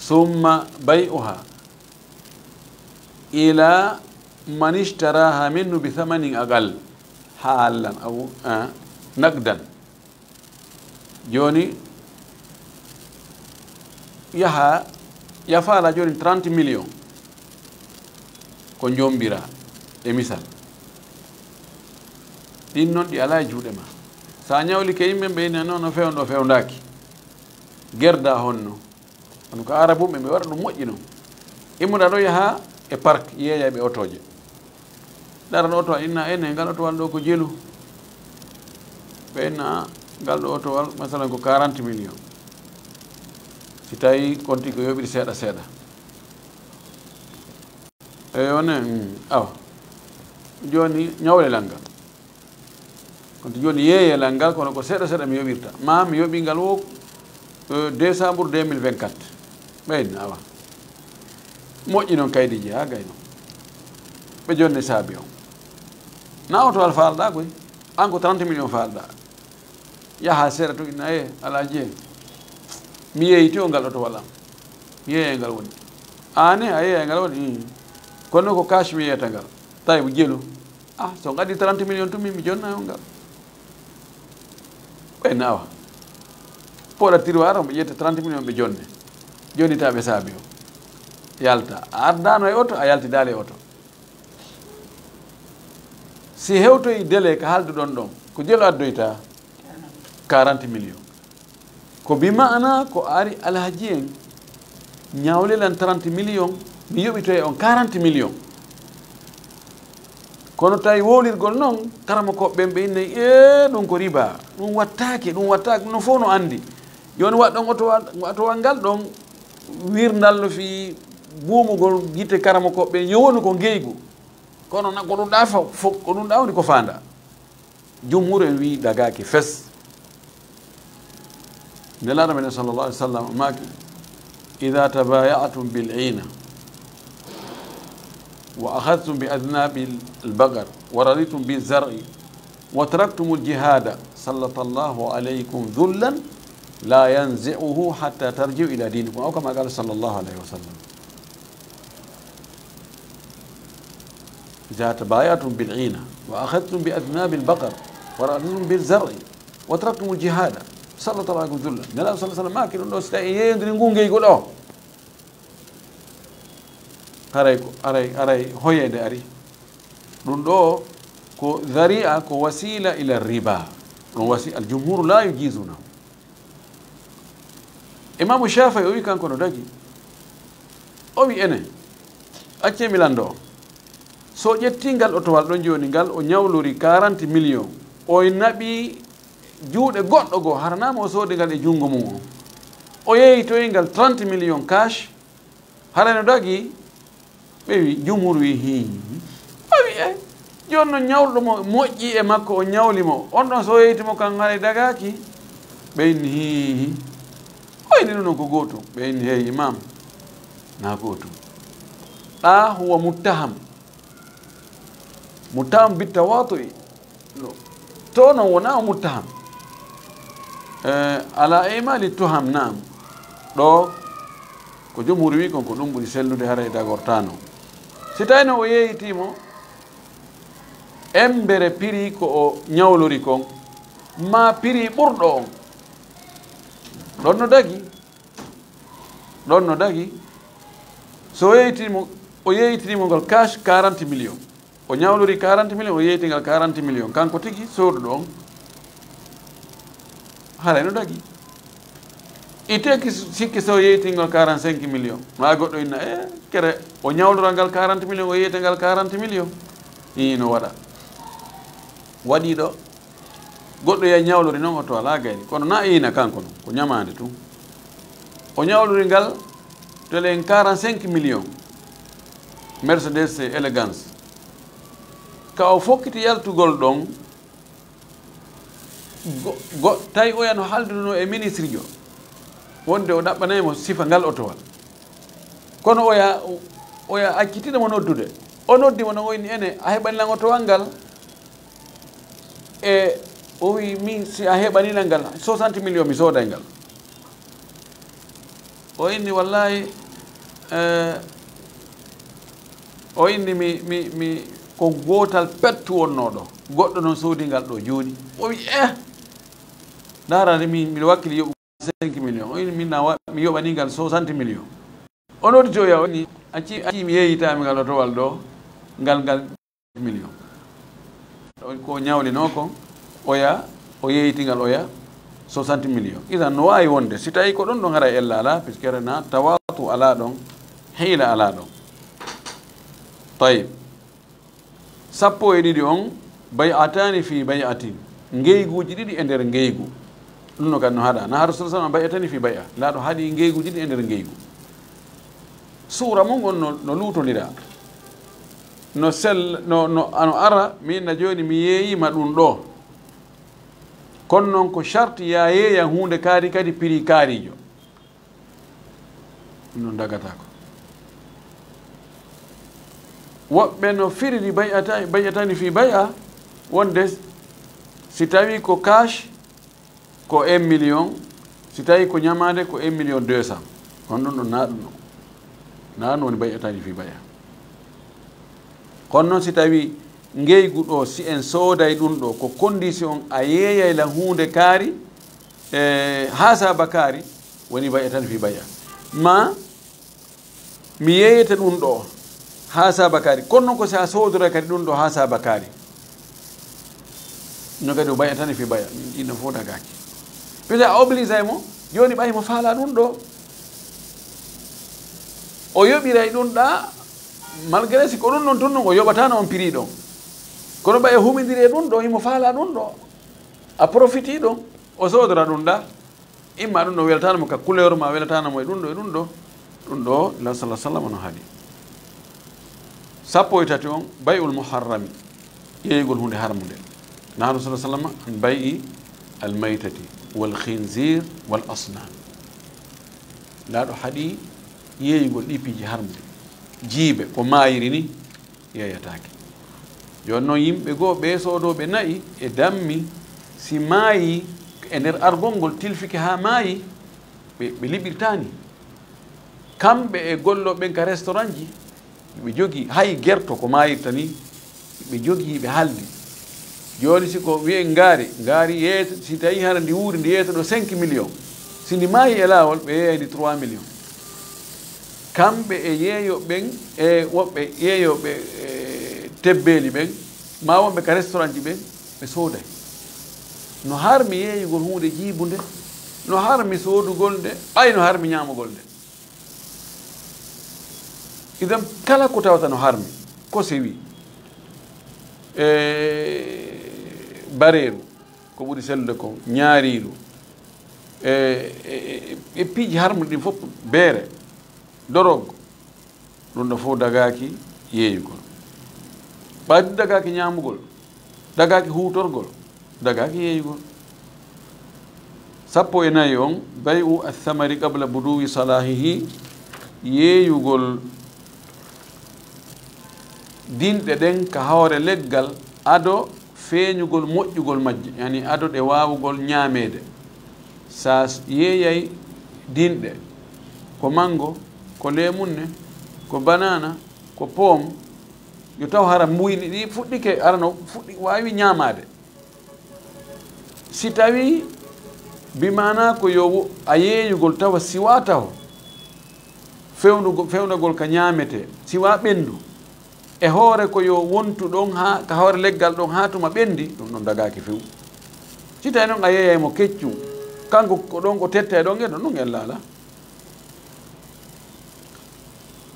ثم بيعها إلى من اشتراها منه بثمن أقل حالا أو آه نقدا. Jooni yaha, ya faala jooni trente millions ko njombira e misal. Ɗin noon ɗi alaa e juuɗe ma. So a ñawlike yimɓe ɓe ina noon no fewndo fewndaaki. Gerda honno. Kono ko Arabuɓe ɓe waɗa ɗum moƴƴi noon. Immoɗa ɗo yaha e park yeeya ɓe otooje. Ɗaran oto inna ene ngal otowal ɗo ko jelu. Ɓe inna ngal ɗo otowal masalan ko quarante millions. Si tawi konti ko yoɓiri seeɗa seeɗa. Eyo ne, mm, awa. Jooni ñawle lanngal. Kono jooni yeeye lanngal kono ko seeɗa seeɗa mi yoɓirta. Ma mi yoɓi ngal wo euh, décembre deux mille vingt-quatre. Ɓeyn awa. Moƴƴi noon kaydiiji haa gayno. Ɓe jonni saabi on. Na otowal faalɗa koy. An ko trente millions faalɗa. Yaha seeɗa to inna e alaaji en. Mi yeeyi to ngal otowal am. Mi yeeyi ngal woni. Aane a yeeyi ngal woni. Ii. Kono ko cash mi yeeyata ngal. Tawi mo jelu. Ah, so ngaddi trente millions tun min mi jonna on ngal. Ɓe nawa. Poɗa tiroir on ɓe ƴetta trente millions ɓe jonne. Jonnita ɓe saabi o. Yalta. A ardano e oto, a yaltidaali e oto. Si hewtoyi délai ka haalduɗon ɗon, ko jelu addoyta? Quarante millions. Ko bi maana ko ari alhaji en ñawle lan trente millions, mi yoɓitoye on quarante millions. Kono tawi wowlirgol noon, karamokooɓe ɓen ɓe innay, e ɗum ko riba, ɗum wattaake, ɗum wattaake, ɗum fof no anndi. Jooni waɗ ɗon otowal, otowal ngal ɗon wirndal no fii buumugol gite karamokooɓe ɓen, yo wonu ko ngeygu. Kono na ko ɗum ɗa fof, fof ko ɗum ɗa woni ko faanda. Jumhur en wi dagaaki fes. Nelaaɗo men sallallahu alaihi wasallam maaki, "Idha tabaya'tum bil ina wa akhadhtum bi adnabil baqar wa raditum bi zar'i wa taraktumul jihada sallallahu alaykum dhullan la yanzi'uhu hatta tarji'u ila dinikum." Aw kama qala sallallahu alaihi wasallam. إذا تبايعتم بالعينة وأخذتم بأذناب البقر ورضيتم بالزرع وتركتم الجهاد سلط الله عليكم ذلا. Nelaaɗo sallallahu alaihi wasallam maaki ɗum ɗo, si tawi en yeeyondiri ngu ngeygu ɗo, haray ko, haray, haray hoyeende ari. Ɗum ɗo ko zari'a, ko wasila ila riba. Ɗum wasi, al jumhur la yujizuna. Imaamu Shaafi'i o wi kanko no dagi. O wi enen, accee mi lanndo on. So o ƴettii ngal otowal ɗon jooni ngal, o ñawlori quarante millions, o naɓi juuɗe goɗɗo goo, hara naa mo o soodi ngal e junngo mum on. O yeeytoyi ngal trente millions cash, haray no dagi? Ɓe wi, jumhur wi, hii. O wi, e, jooni no ñawluɗo mo moƴƴi e makko, o ñawli mo. On ɗon so o yeeyti mo kan haray dagaaki? Ɓe inni, hii. O inni ɗum non ko gootum. Ɓe inni, hey, imam, na gootum. Ɗa huwa muttaham. Muttaham bittawatu'i. No. To non wona o muttaham. Eh, ala imali tuham, naam. Ɗo ko jumhur wi kon ko ɗum ɓuri sellude, haray dagortano. Si tawino o yeeyiti mo embere piri ko o ñawlori kon, ma piri ɓurɗo on. Ɗon no dagi. Ɗon no dagi. So o yeeyiti mo, o yeeyitini mo ngal cash quarante millions. O ñawlori quarante millions, o yeeyti ngal quarante millions. Kanko tigi sooduɗo on, haray no dagi. Ite ki sikki so yeeytingol quarante-cinq millions. Ma goɗɗo inna, e, kere, o ñawlora ngal quarante millions, o yeeyta ngal quarante millions. Ii, no waɗa. Waɗi ɗo. Goɗɗo yahi ñawlori noon, oto alaa gayni. Kono na iina kanko noon, ko ñamaande tun. O ñawlori ngal, telen quarante-cinq millions. Mercedes élégance. Ka o fokkiti yaltugol ɗon, go, go, tawi oya no haalduno e ministrijo. Wonde o ɗaɓɓanay mo sifa ngal otowal. Kono oya, oya accitina mo noddude. O noddi mo no o inni, ene, a heɓani lan otowal ngal? E O wi, "Min, si a heɓani lan ngal, soixante millions mi sooday ngal." O inni, "Wallahi, eh, o inni mi, mi, mi, ko gootal pettu wonnoo ɗo. Goɗɗo noon soodi ngal ɗo jooni." O wi, "Eh, ndaarade min, miɗo wakkili yoɓu cinq millions." O inni, "Min na wa-, mi yoɓani ngal soixante millions." O nodditoya, o inni, "Acci, acci mi yeeyitaami ngal otowal ɗo, ngal, ngal millions." O, ko ñawlinoo kon, oya, o yeeyitingal oya soixante millions. Idan no waawi wonde, si tawi ko ɗon ɗon haray ella alaa, puisque rena tawatu alaa ɗon, hiila alaa ɗon. Tayib. Sappo e ɗiɗi on, bay'atani fi bay'atin. Ngeyguuji ɗiɗi e nder ngeygu. Ɗum no kadi no haɗa. Na Rasul sallallahu alaihi wasallam bay'atani fi bay'a. Laaɗo haɗi ngeyguuji ɗiɗi e nder ngeygu. Suura mum on no, no luutondira. No sell-, no, no, ano ara, min na jooni mi yeeyima ɗum ɗo. Kono noon ko sharti ya yeeya huunde kaari kadi prix kaarijo. Ɗum ɗon dagataako. Woɓɓe no firiri bay'ata-, bay'atani fi bay'a, wonde si tawi ko cash, ko un million, si tawi ko ñamaande, ko un million deux cent. On ɗum ɗon na ɗum ɗon. Na ɗum woni bay'atani fi bay'a. Kono noon si tawi ngeygu ɗo, si en sooday ɗum ɗo, ko condition a yeeyay la huunde kaari, e, haa saaba kaari, woni bay'atani fi bay'a. Ma mi yeeyete ɗum ɗo haa saaba kaari. Kono noon ko si a soodoray kadi ɗum ɗo haa saaba kaari. No kadi o bay'atani fi bay'a. Ɗin ɗon fof dagaaki. Peut-être a obligay mo, jooni ɓay mo faalaa ɗum ɗo. O yoɓiray ɗum ɗa, malgré si ko ɗum ɗon tun ɗon, o yoɓataano on prix ɗon. Kono ɓay o humindiri e ɗum ɗo, himo faalaa ɗum ɗo. A profiti ɗon, o soodora ɗum ɗa. Imma ɗum ɗo welataano mo ka couleur ma, welataano mo e ɗum ɗo, e ɗum ɗo. Ɗum ɗo, la sallallahu alaihi wasallam no haɗi. Sappo e tati on, bay'ul muharrami, yeeyugol huunde harmunde. Naha Rasul sallallahu alaihi wasallam an bay'i al maytati wal khinzir wal asnam. Laaɗo haɗi yeeyugol ɗi piiji harmude. Jiibe, ko maayiri ni, yeeyataake. Jooni noon yimɓe goo, ɓe soodooɓe na'i e dammi, si maayi e nder argol ngol, tilfike haa maayi, ɓe, ɓe liɓirtaani. Kamɓe e gollooɓe ɓen ka restaurant ji, ɓe jogii, hay gerto ko maayirta ni, ɓe jogii, ɓe haldi. Jooni si ko wi'en ngaari, ngaari yeeyta, si tawi hara ndi wuuri, ndi yeeyta ɗo cinq millions. Si ndi maayi e laawol, ɓe yeeyay ndi trois millions. Kamɓe e yeeyooɓe ɓen, e woɓɓe yeeyooɓe, e, tebbeeli ɓen, maa wonɓe ka restaurant ji ɓen, ɓe sooday. No harmi yeeyugol huunde jiibunde, no harmi soodugol nde, ɓay no harmi ñaamugol nde. Idan kala ko tawata no harmi, ko sewi, e bareeru, ko ɓuri sellude kon, ñaariiru, e, e, e, e piiji harmuɗi ɗin fof, beere, dorog, ɗum ɗo fof dagaaki yeeyugol. Ɓay ɗum dagaaki ñaamugol, dagaaki huutorgol, dagaaki yeeyugol. Sappo e nayi on, bay'u athamari qabla buduwi salahihi, yeeyugol dinɗe ɗen ka hoore leggal ado feeñugol moƴƴugol majje, yani ado ɗe waawugol ñaameede. Sa s-, yeeyay dinɗe, ko mango, ko leemunne, ko banana, ko poom, yo taw hara mbuyni ɗi fuɗɗike, hara no fuɗɗi, waawi ñaamaade. Si tawi bi maanaa ko yo wo-, a yeeyugol tawa siwaa taho, fewndugol, fewndagol ka ñaametee, siwaa ɓenndu, e hoore ko yo wontu ɗon haa, ka hoore leggal ɗon haa tuma ɓenndi, ɗum ɗon dagaaki few. Si tawi noon a yeeyay mo keccum, kanko ko ɗon o tetta e ɗon e ɗon, ɗum en laala.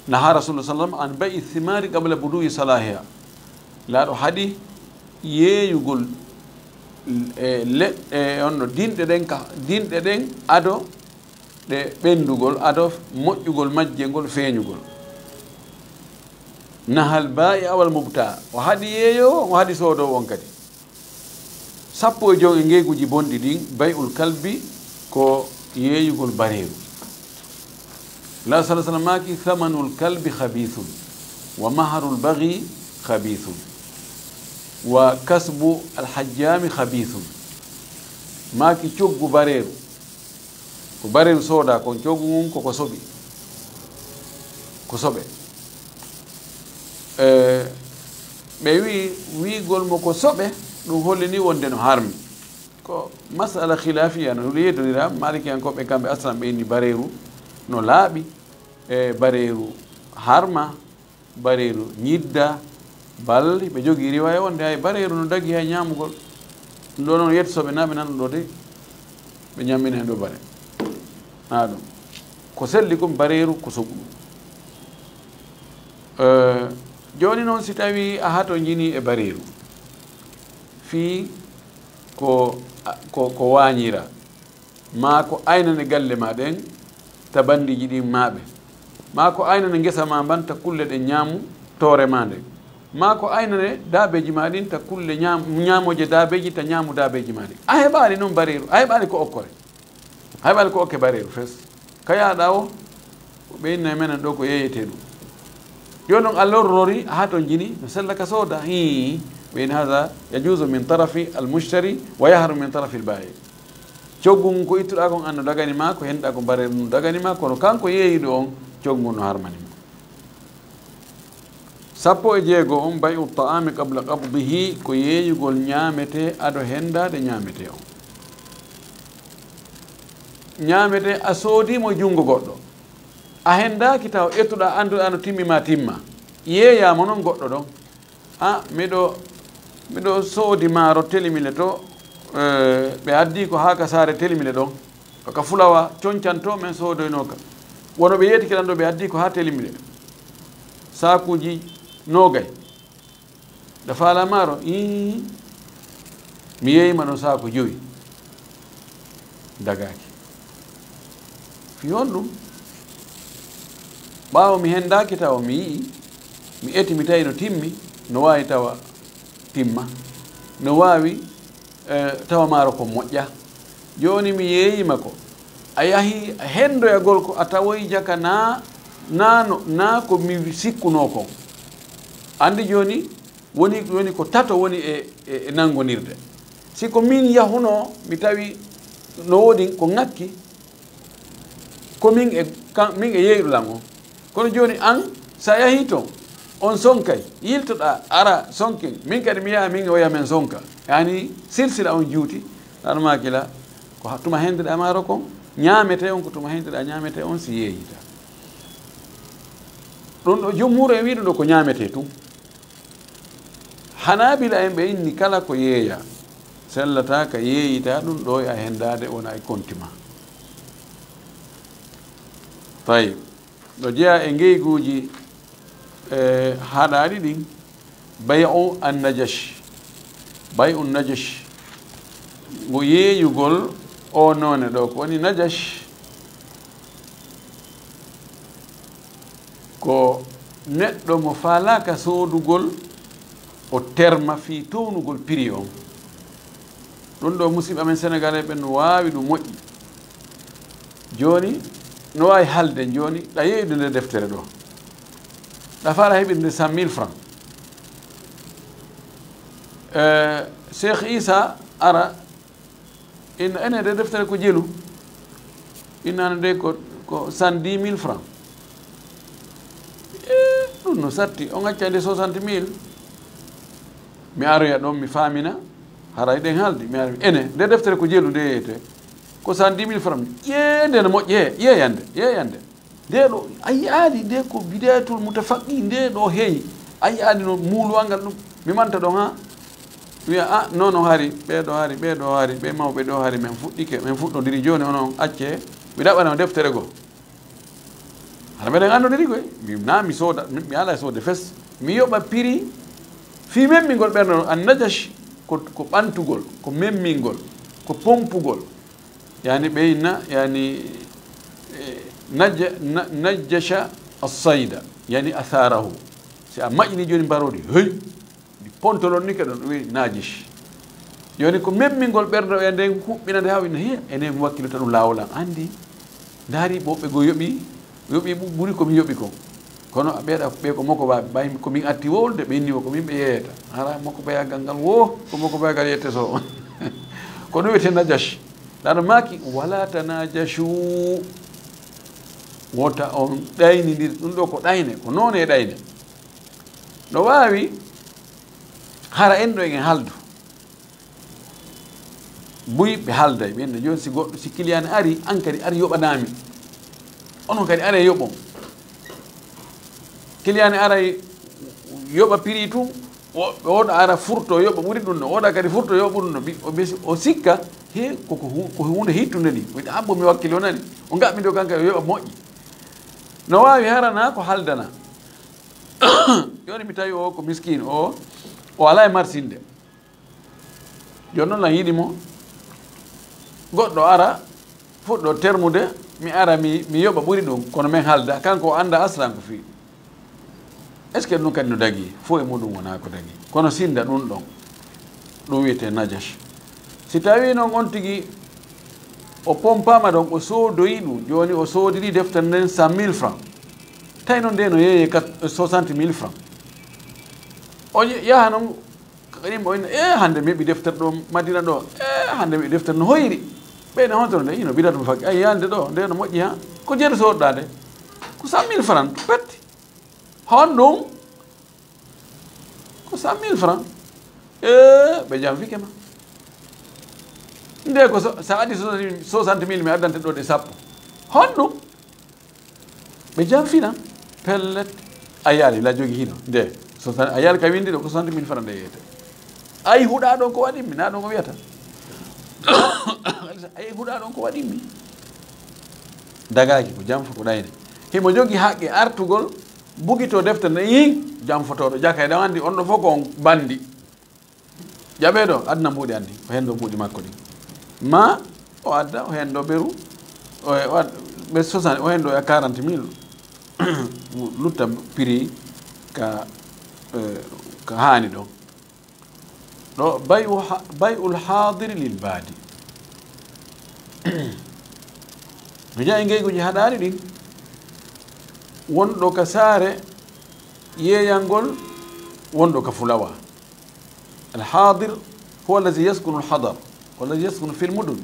Naha Rasulullah sallam an bay'i thimari qabla buduwi salahiha. Laaɗo haɗi yeeyugol, e, leɗɗe, on no dinɗe ɗen ka, dinɗe ɗen ado ɗe ɓenndugol, ado moƴƴugol majje ngol feeñugol. Nahal baa'i awal mubta, o haɗi yeeyoowo, o haɗi soodoowo on kadi. Sappo e joy e ngeeguuji bonɗi ɗin, bay'ul kalbi ko yeeyugol bareeru. La sallallahu alaihi wasallam maaki, "Thamanul kalbi khabiithun, wa maharul baghi khabiithun, wa kasbu al hajjami khabiithun." Maaki coggu bareeru. Ko bareeru sooda kon, coggu ngun koko soɓi. Ko soɓe. Eh, ɓe wi, wiigol mo ko soɓe, ɗum holli ni wonde no harmi. Ko masala khilafiya no yeddonira, Malikiyankooɓe kamɓe aslan ɓe inni bareeru no laaɓi, e bareeru harma, bareeru ñidda, bal ɓe jogii riwaya wonde hay bareeru no dagi hay ñaamugol. Ɗum ɗo noon yetto soɓe na ɓe nan ɗo de, ɓe ñammina heen ɗo bare. Na ɗum. Ko selli kon bareeru ko soɓu ɗum. Eh, jooni noon si tawii a hato njini e bareeru, fii ko, ko, ko waañira, maa ko aynane galle ma ɗen, ta bandiiji ɗin maaɓe, maa ko aynane ngesa ma mban, ta kulle ɗen ñaamu toore ma nden, maa ko aynane daabeeji ma ɗin, ta kulle ñaam-, ñaamooje daabeeji, ta ñaamu daabeeji ma ɗin. A heɓaali noon bareeru, a heɓaali ko okkore. A heɓaali ko okke bareeru fes. Ka yaaɗa o, ko ɓe inna e menen ɗo ko yeeyetee ɗum. Yo noon a lorrori, a hato njini, no sella ka sooda. Hii, ɓe in hada yajuuzu min tarafi al mushtari wa yahrum min tarafi al baayi. Coggu ngun ko ittuɗaa kon an no dagani ma, ko henɗaa kon bareeru no dagani ma, kono kanko yeeyiɗo on, coggu ngun no harmani mo. Sappo e jeego on, bay'u ta'ami qabla qabdihi, ko yeeyugol ñaametee ado hendaade ñaametee on. Ñaametee a soodii mo e junngo goɗɗo. A hendaaki taw ettuɗaa annduɗaa no timmi ma timma. Yeeyaa mo non goɗɗo ɗon. A, miɗo, miɗo soodi maaro telimile to, eh, ɓe addi ko haa ka saare telimile ɗon. Ko ka fulawa concan to men soodoynoo ka. Wono ɓe yeetike ɗan ɗo ɓe addi ko haa telimile. Saakuuji noogay. Ɗa faala maaro? Ii. Mi yeeyima ɗon saaku jowi. Dagaaki. Fii honɗum? Ɓaawo mi hendaaki tawa mi yi'i, mi eti mi tawi no timmi, no waawi tawa timma. No waawi, eh, tawa maaro ko moƴƴa. Jooni mi yeeyima ko. A yahi a hendoyagol ko a tawoyi jaka naa, naa no, naa ko mi sikkunoo kon. Anndi jooni, woni, woni ko tato woni e, e, e nanngonirde. Si ko min yahunoo, mi tawi no woodi ko ŋakki, ko min e, kan, min e yeeyɗo lan on. Kono jooni an, si a yahii ton, on sonkay, yiltoɗaa, ara sonken, min kadi mi yaha, min e oya men sonka. Yaani, silsila on juuti, ɗan maa kila, ko ha-, tuma hendeɗaa maaro kon, ñaametee on, ko tuma hendeɗaa ñaametee on, si yeeyitaa. Ɗum ɗo, jumhuur en wii ɗum ɗo ko ñaametee tun. Hanaabila en ɓe inni kala ko yeeya, sellataa ka yeeyitaa ɗum ɗo e a hendaade wona e konti ma. Tayib. No jeyaa e ngeyguuji, e, haɗaaɗi ɗin, bay'u an-najash. Bay'u najash. Ngo yeeyugol o noone ɗo, ko woni najash? Ko neɗɗo mo faalaaka soodugol, o terma fii townugol prix on. Ɗum ɗo musiɓɓe amen Senegalais ɓen no waawi ɗum moƴƴi. Jooni, no waawi halde jooni, ɗa yeeyude nde deftere ɗo. Ɗa faala heɓirde cent mille francs. Eh, Cheikh Issa ara, inna ene nde deftere ko jelu. Innano nde ko, ko cent dix mille francs. Eh, ɗum no satti, on acca nde soixante mille. Mi aroya ɗon, mi faamina, haray ɗen haaldi. Mi ari, ene, nde deftere ko jelu nde yeeyete. Ko cent dix mille francs. Ƴee nde no moƴƴe, yeeyande, yeeyande. Nde ɗo, a yi'aali nde ko bidayatul mutafaqqi, nde ɗo heeyi. A yi'aali no muuluwal ngal ɗum. Mi manta ɗon ha. Wiya, a, non, non hari, ɓee ɗo hari, ɓee ɗo hari, ɓee mawɓe ɗo hari, men fuɗɗike, men fuɗɗodiri. Jooni onon acce, mi ɗaɓɓana on deftere goo. Hara meɗen anndodiri koy, mi, na mi sooda, mi, mi alaa e soode fes. Mi yoɓa prix fii memmingol ɓernde non. An najash ko, ko ɓantugol, ko memmingol, ko pompugol. Yani ɓe inna, yani, eh, najja-, na-, najjasha as-sayda, yani atharahu. Si a maƴini jooni mbaroodi, hey, ndi pontolon ni ke ɗon, ɗum wi'i najis. Jooni ko memmingol ɓernde o e nden huɓɓinande haa o inna, he, enen mi wakkilata ɗum laawol an. Anndi, ndaari ɓe woɓɓe goo yoɓi, yoɓi ɓu-, ɓuri ko mi yoɓi kon. Kono ɓeeɗa, ɓe ko mokobaaɓe, ɓay ko min atti wolde, ɓe inni wo ko min ɓe yeeyata. Hara mokobayagal ngal wo, ko mokobayagal yette so. Ko ɗum wiyetee najash. Nana maaki, "Wala tanajashu." Wota on ɗaynindir, ɗum ɗo ko ɗayne, ko noone e ɗayne. No waawi hara en ɗo en haldu. Buy ɓe halday, ɓen no jooni si goɗɗo, si kiliyaani ari, an kadi ari yoɓanami. Onon kadi are yoɓon. Kiliyaani aray yoɓa prix tun, o, oɗo ara furto yoɓa ɓuri ɗum ɗo, oɗo kadi furto yoɓa ɓuri ɗum ɗo. Bi-, o besi-, o sikka, he, ko, ko hu-, ko huunde hittunde ni. O wiɗa, "Abbo mi wakkili o nani." O ngaɓɓi ɗo kanka yo yoɓa moƴƴi. No waawi harana ko haldana. Jooni mi tawi o ko miskiin o, o alaa e marsinde. Jooni noon lan yiɗi mo. Goɗɗo ara, fuɗɗo termude, mi ara mi, mi yoɓa ɓuri ɗum, kono men halda, kanko o annda aslan ko fii. Est-ce que ɗum kadi no dagii? Fof e muɗum wonaa ko dagii. Kono sinda ɗum ɗon, ɗum wiyetee najash. Si tawii noon on tigi o pompaama ɗon, o soodoyi ɗum, jooni o soodiri deftere nden cent mille francs. Tawi noon nde no yeeyee kat-, soixante mille francs. O ye-, yaha noon, Kadim o inna, "E, hannde mi heɓi deftere ɗo Madina ɗo. E, hannde mi heɓi deftere no hoyri." Ɓeyna honto nde, ino bidata mo fakki. Ay, yande ɗo, nde no moƴƴi ha. Ko jeeru soodɗa nde? Ko cent mille francs, petti. Honɗum? Ko cent mille francs. E, ɓe janfike ma. Nde ko so, sa addi soixante mille, mi addante ɗo ɗe sappo. Honɗum? Ɓe janfina, pellet, a yaali, la jogi hino, nde, soixante, a yaali ka windi ɗo ko soixante mille francs nde yeeyete. Ay, huɗa ɗon ko waɗimmi, na ɗon ko wiyata. Ay, huɗa ɗon ko waɗimmi. Dagaaki ko janfo ko ɗayne. Himo jogi haqqe artugol, bugito defte nde, yin, janfotooɗo, jaka e ɗan andi, on ɗo fof ko on bandi. Jaɓee ɗo, aduna mbuuɗi anndi, o henndo mbuuɗi makko ɗin. Ma o adda, o henndo beru, o, o ad-, ɓe soixante, o henndo e quarante mille, lutta prix ka, eh, ka haani ɗo. Ɗo, bay u ha-, bay ul haadiri lil baadi. No jeyaa e ngeyguuji haɗaari ɗin, wonɗo ka saare yeeyangol, wonɗo ka fulawa. Al haadir huwa allazi yaskunu al hadar, wallazi yaskunu fil mudun,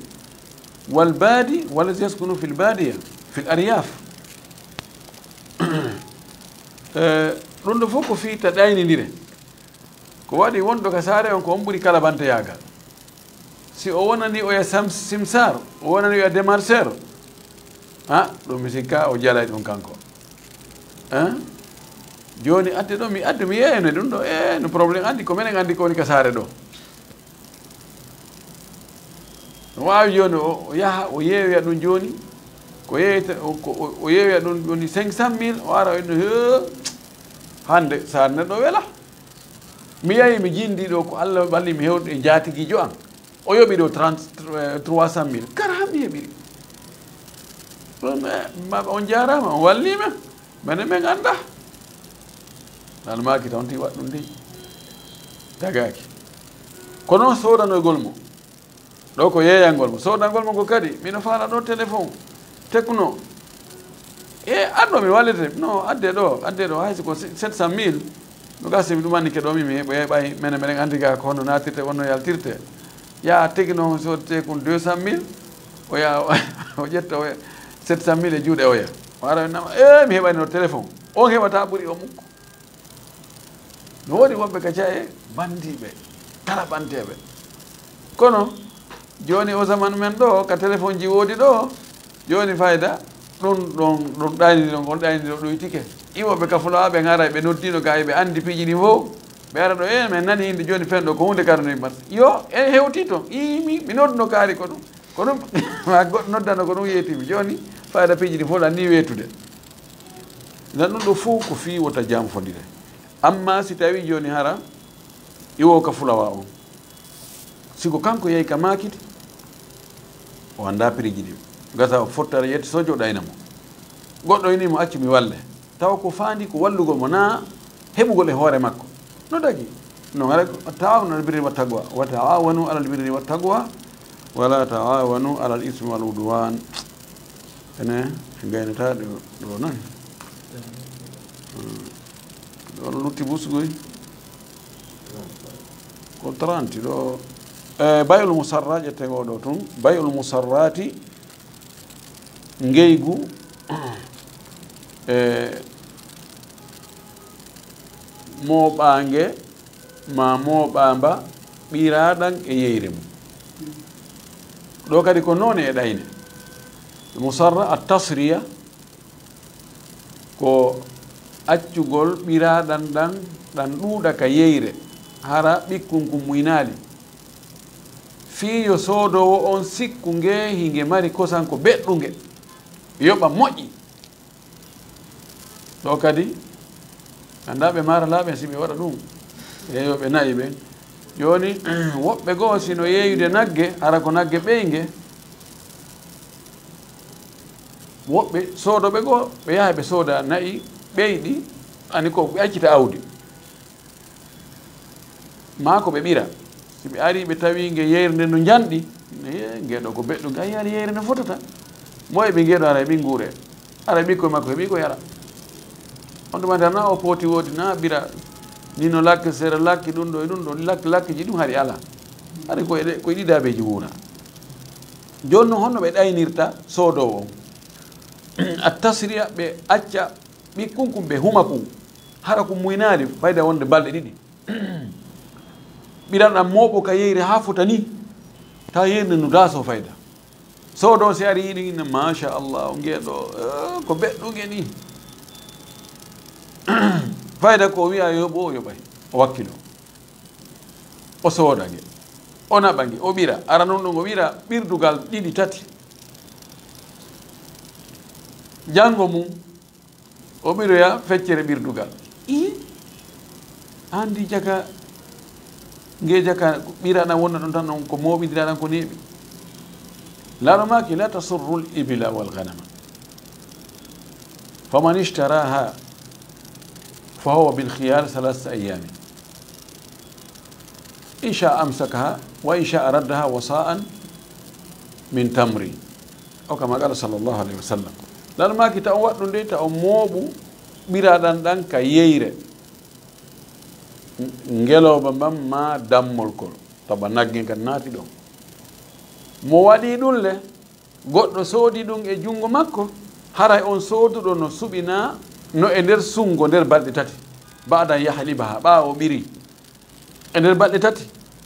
wal baadi huwa allazi yaskunu fil baadiya, fil aryaaf. Eh, ɗum ɗo fof ko fii ta ɗaynindire. Ko waɗi wonɗo ka saare on ko on ɓuri kala banteyaagal. Si o wonani oya sam-, simsar, o wonani oya démarcheur, ha, ɗum mi sikka o jalay ɗum kanko. Hein? Jooni adde ɗo, mi addu, mi yeeyano ɗum ɗo. E, no problème anndi, ko menen anndi ko woni ka saare ɗo. No waawi jooni o, o yaha, o yeeyoya ɗum jooni. Ko yeeyta, o, ko, o, o yeeyoya ɗum woni cinq cent mille, o ara o inno, "He, hannde saare neɗɗo wela." Mi yahi, mi jindi ɗo ko Allah walli mi hewde e jaatigiijo an. O yoɓi ɗo trente, eh, trois cent mille. Kara han mi heɓiri. Ɗum, eh, ma, on jaaraama, on walli men. Mene men annda. Nan maaki tan ti waɗ ɗum de. Dagaaki. Kono soodanoygol mo. Ɗo ko yeeyangol mo. Soodangol mo ko kadi, mino faala ɗo téléphone, Tecno. E, addo mi wallete. No, adde ɗo, adde ɗo, hay so ko sept cent mille. No gasi mi ɗumani ke ɗo mi, mi heɓoyay ɓay, mene, menen anndi ga ko hono naatirte, wonno yaltirte. Ya tigi noon soodete kun deux cent mille, o ya, o ƴetta o ya sept cent mille e juuɗe o ya. O ara o nama, e, mi heɓani no téléphone. On heɓata ɓuri o mukko. No woodi woɓɓe ka caye bandiiɓe, kala banteeɓe. Kono jooni o zamanu men ɗo, ka téléphone ji woodi ɗo, jooni fayda, ɗum, ɗum, ɗum ɗayni ɗon, on ɗayni ɗo ɗoytike. Iwoɓe ka Fulaaɓe ngaray, ɓe noddino ga, ɓe anndi piiji ɗin fof. Ɓe ara ɗo, e, men nani innde jooni pen ɗo, ko huunde kadi no yimmat. Yo, en hewti toon. Ii, mi, mi nodduno kaari ko ɗum. Ko ɗum, ma goɗɗo noddano ko ɗum yeetimi. Jooni, fayda piiji ɗin fof anni weetude. Nan ɗum ɗo fof ko fii wota janfondire. Amma si tawi jooni hara, iwo ka fulawa on. Si ko kanko yehi ka maakiti, o anndaa piriji ɗin. Gasa o fottara yetti sojo ɗayna mo. Goɗɗo ini mo accu mi walle. Tawa ko faandi ko wallugol mo naa heɓugol e hoore makko. No dagi? No ngara ko, "Taawanu alal birri wat taqwa. Wa taawanu alal birri wat taqwa. Wala taawanu alal ismi wal udwan." Ene, en gaynata ɗo, ɗo nan. Hmm. Ɗo lutti busgoy. Ko trente ɗo. E bay'ul musarra ƴettego ɗo tun, bay'ul musarrati, ngeygu, e mooɓaange ma mooɓaamba ɓiraaɗan e yeyre mum. Ɗo kadi ko noone e ɗayne. Musarra at tasriya, ko accugol ɓiraaɗan ɗan, ɗan ɗuuɗa ka yeyre, hara ɓikkun kun muynaali. Fii yo soodoowo on sikku nge hinge mari kosan ko beɗɗunge, yoɓa moƴƴi. Ɗo kadi, anndaa ɓe maaralaaɓe si ɓe waɗa ɗum. Yeeyooɓe na'i ɓen. Jooni, woɓɓe goo si no yeeyude nagge, hara ko nagge ɓeynge. Woɓɓe soodooɓe goo, ɓe yaha ɓe sooda na'i ɓeyɗi, ani ko ɓe accita awdi. Maa ko ɓe ɓira. Si ɓe arii ɓe tawii nge yeyre nden no njanɗi, ne, "Nge ɗo ko beɗɗu, nge a yi'aali yeyre no fotata. Mo heɓi nge ɗo, hara heɓi nguure. Hara ɓikkoy makko heɓi ko yara." On tuma tan na o pooti woodi na bira. Ni no lakke sera lakki ɗum ɗo e ɗum ɗo, lakki, lakkiji ɗum hari alaa. Hari ko e ɗe, ko e ɗi daabeeji wuura. Jooni non honno ɓe ɗaynirta soodoowo on? A tasriya ɓe acca ɓikkun kun ɓe huma kun. Hara kun muynaali fayda wonde balɗe ɗiɗi. Ɓiran ɗan mooɓo ka yeyre haa fota ni. Tawa yeyre nden no daasoo fayda. Soodoowo si ari yiɗi inna, "Machallah, o nge ɗo, eh, ko beɗɗunge ni." Fayda ko o wi'a yoɓo, o yoɓay. O wakkilo. O sooda nge. O naɓa nge. O ɓira. Ara non ɗon o ɓira ɓirdugal ɗiɗi, tati. Janngo mum, o ɓiroya feccere ɓirdugal. Ii, anndi jaka, nge jaka ɓiraɗan wonna ɗon tan ɗon ko mooɓindiraɗan ko neeɓi. Laalo maaki, "La tasurru l-ibila wal ghanama. Faman ishtaraha fa huwa bil khiyar thalatha ayyamin. In sha amsakaha wa in sha raddaha wasa'an min tamri." O kama qala sallallahu alayhi wa sallam. Laalo maaki ta on waɗɗu nde, ta on mooɓu ɓiraɗan ɗan ka yeyre. Ngelooba mban ma dammolkol. Taba naggen kan naati ɗon. Mo waɗi ɗun le, goɗɗo soodi ɗun e junngo makko, haray on sooduɗo no suɓinaa no e nder sunngo nder balɗe tati. Ba'da an yahlibaha, ɓaawo o ɓiri. E nder balɗe tati.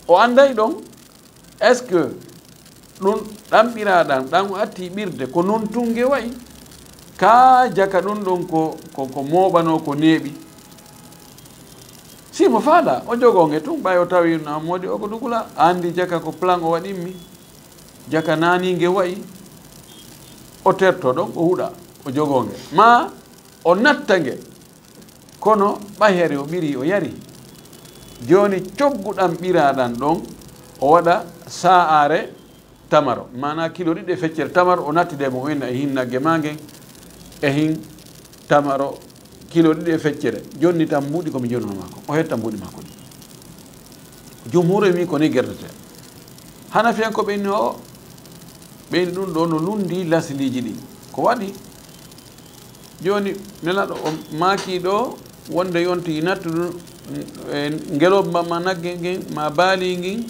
O annday ɗon, est-ce que ɗun ɗan ɓiraɗan, ɗan o atti ɓirde, ko non tun nge wa'i? Kaa jaka ɗun ɗon ko, ko, ko mooɓanoo ko neeɓi? Si mo faala, o jogoo nge tun, ɓay o tawi na moodi o ko dugula, anndi jaka ko plan o waɗimmi. Jaka naani nge wa'i, o terto ɗon, o huɗa, o jogoo nge. Maa o natta nge, kono ɓay hari o ɓiri, o yari. Jooni coggu ɗan ɓiraɗan ɗon, o waɗa sa'aare tamaro, maanaa kilo ɗiɗi e feccere tamaro, o natti de mo o inna e hin nagge maa ngen, e hin tamaro kilo ɗiɗi e feccere. Jonni tan mbuuɗi ko mi jonnuno maa kon. O hetta mbuuɗi makko ɗin. Jumhuur en wii ko ni gerdetee. Hanafiyankooɓe inni o, ɓe inni ɗun ɗoo no lunndii lasliiji ɗin. Ko waɗi? Jooni, Nelaaɗo o maakii ɗoo wonde yonti nattudu, e, ngelooba ma nagge ngen, ma baali ngin,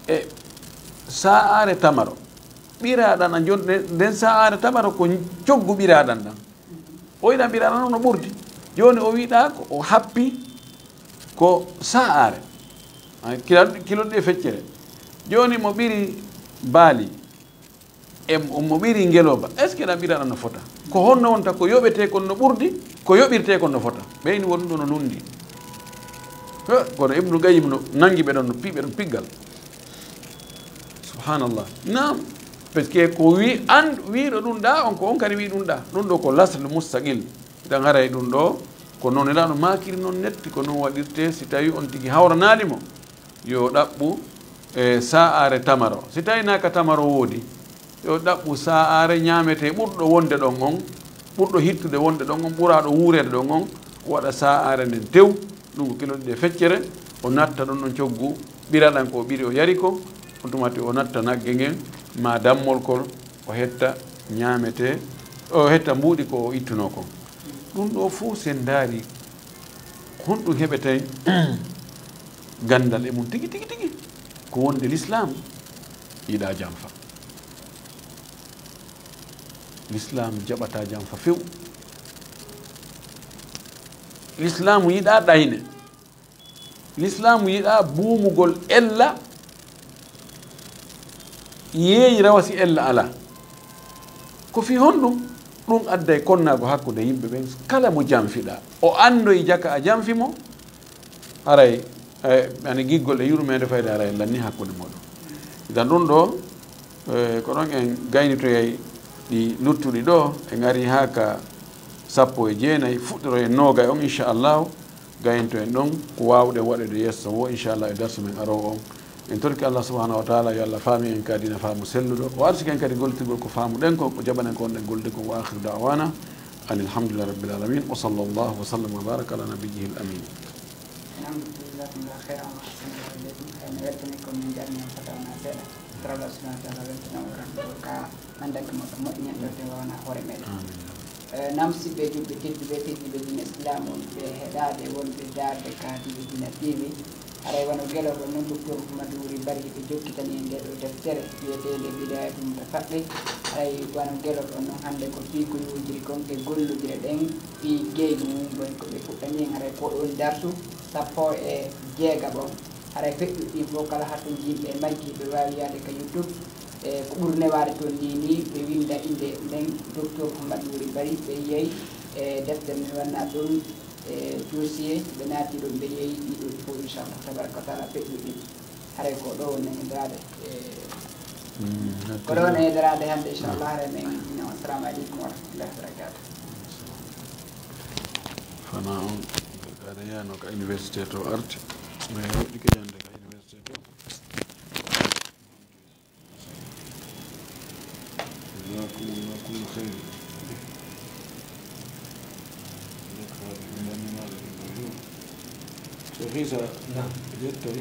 e sa'aare tamaro. Ɓiraaɗan a jon-, nden, nden sa'aare tamaro ko coggu ɓiraaɗan ɗan. O yiɗan ɓiraaɗan on no ɓurdi. Jooni o wiɗaa ko o happi ko sa'aare. A, kila-, kilo ɗiɗi e feccere. Jooni mo ɓiri baali. E mo, mo ɓiri ngelooba. Est-ce que ɗan ɓiraaɗan no fota? Ko honno wonta ko yoɓetee kon no ɓurdi, ko yoɓirtee kon no fota? Ɓe ini wonɗo no lunndi. He, kono Ibnu Qayyim no nangi ɓe ɗon, no pi-, ɓe ɗon piggal. Subhanallah. Naam. Parce que ko wi-, an-, wiiɗo ɗun ɗa, on ko on kadi wii ɗun ɗa. Ɗun ɗo ko lasl mustaqil. Idan haray ɗun ɗo, ko non Nelaaɗo maakiri non netti, ko non waɗirtee si tawi on tigi hawranaali mo. Yo ɗaɓɓu, e, sa'aare tamaro. Si tawi naa ka tamaro woodi, yo ɗaɓɓu sa'aare ñaametee ɓurɗo wonde ɗon on, ɓurɗo hittude wonde ɗon on, ɓuraaɗo wuureede ɗon on, o waɗa sa'aare nden tew, ɗun ko kilo ɗiɗi e feccere, o natta ɗon ɗon coggu, ɓiraɗan ko o ɓiri o yari ko, on tumati o natta nagge ngen, maa dammolkol, o hetta ñaametee, o hetta mbuuɗi ko o ittunoo kon. Ɗun ɗoo fow si en ndaari, honɗun heɓeten ganndal e mun tigi, tigi, tigi? Ko wonde Lislaam yiɗaa janfa. Lislaam jaɓataa janfa few. Lislaamu yiɗaa ɗayne. Lislaamu yiɗaa buumugol ella yeeyi rewa si ella alaa. Ko fii honɗum? Ɗum adday konnaago hakkunde yimɓe ɓen, kala mo janfiɗaa, o anndoyi jaka a janfi mo, haray, eh, ani giggol e yurmeende fayde haray lanni hakkunde mooɗon. Idan ɗum ɗoo, eh, ko ɗon en gaynitoyay ɗi luttuɗi ɗoo, en ari haa ka sappo e jeenayi, fuɗɗoroyen noogay on, inchallahu. Gayinto en ɗon ko waawɗen waɗude yeeso woo, inchallah, e darsu men aroowo on. En torki Allah subhanahu wa taala yo Allah faami en ka diina faamu selluɗo, o arsiki en kadi gollitirgol ko faamuɗen kon, o jaɓanen ko wonɗen gollude kon. Wa akhiru da'wana anil hamdulillahi rabbil alamin. Wa sallallahu wa sallam wa baraka ala nabiyyihi al amin. Alhamdulillah, jazakumullahu khairan wa ahsanallahu ilaykum. Hay no weltani ko min jarni on fata wona seeɗa. Tara Allah subhanahu wa taala weltana on ran ko ka Anndanke moƴƴo, moƴƴinanɗo te wawana hoore meɗen. Amin. Eh, nam siɓɓe julɓe tedduɓe, tedduɓe diine Islam wonɓe heɗaade, wonɓe daarde ka Diine Diina T V. Haray wano gelorɗo noon, Docteur Mouhamadou Wuri Bari, ɓe jokkitani en nde ɗo deftere wiyeteende Bidayatul Mutafaqqih. Haray wano gelorɗo noon, hannde ko fii ko yowondiri kon e gollondire ɗen fii geeƴu mum, bon ko ɓe fuɗɗani en, haray ko ɗoon darsu sappo e jeegaɓo. Haray feƴƴuɗi ɗin fof kala hattondiiɓe e majji, ɓe waawi yaade ka YouTube. E ko ɓuri newaade toon nii, nii ɓe winnda innde nden, Docteur Mouhammad Nouri Bari, ɓe yiyay e deftere mi wanna ɗum e dossier, ɓe naati ɗum, ɓe yeeyi ɗiɗo ɗi fof, inchallah, tabaraka wa taala, feƴƴuɗi ɗin. Haray ko ɗo woni e daraade, e, mm, ko ɗo woni e daraade hannde, inchallah, haray men, assalamu aleykum wa rahmatullahi wa barakatuh. Fana on, aɗa yano ka université to arti, mais hoɗi ko jande ka université to. جزاكم الله كل خير. Cheikh Issa, naam, ƴettoy.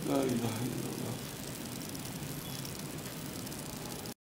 لا إله إلا الله.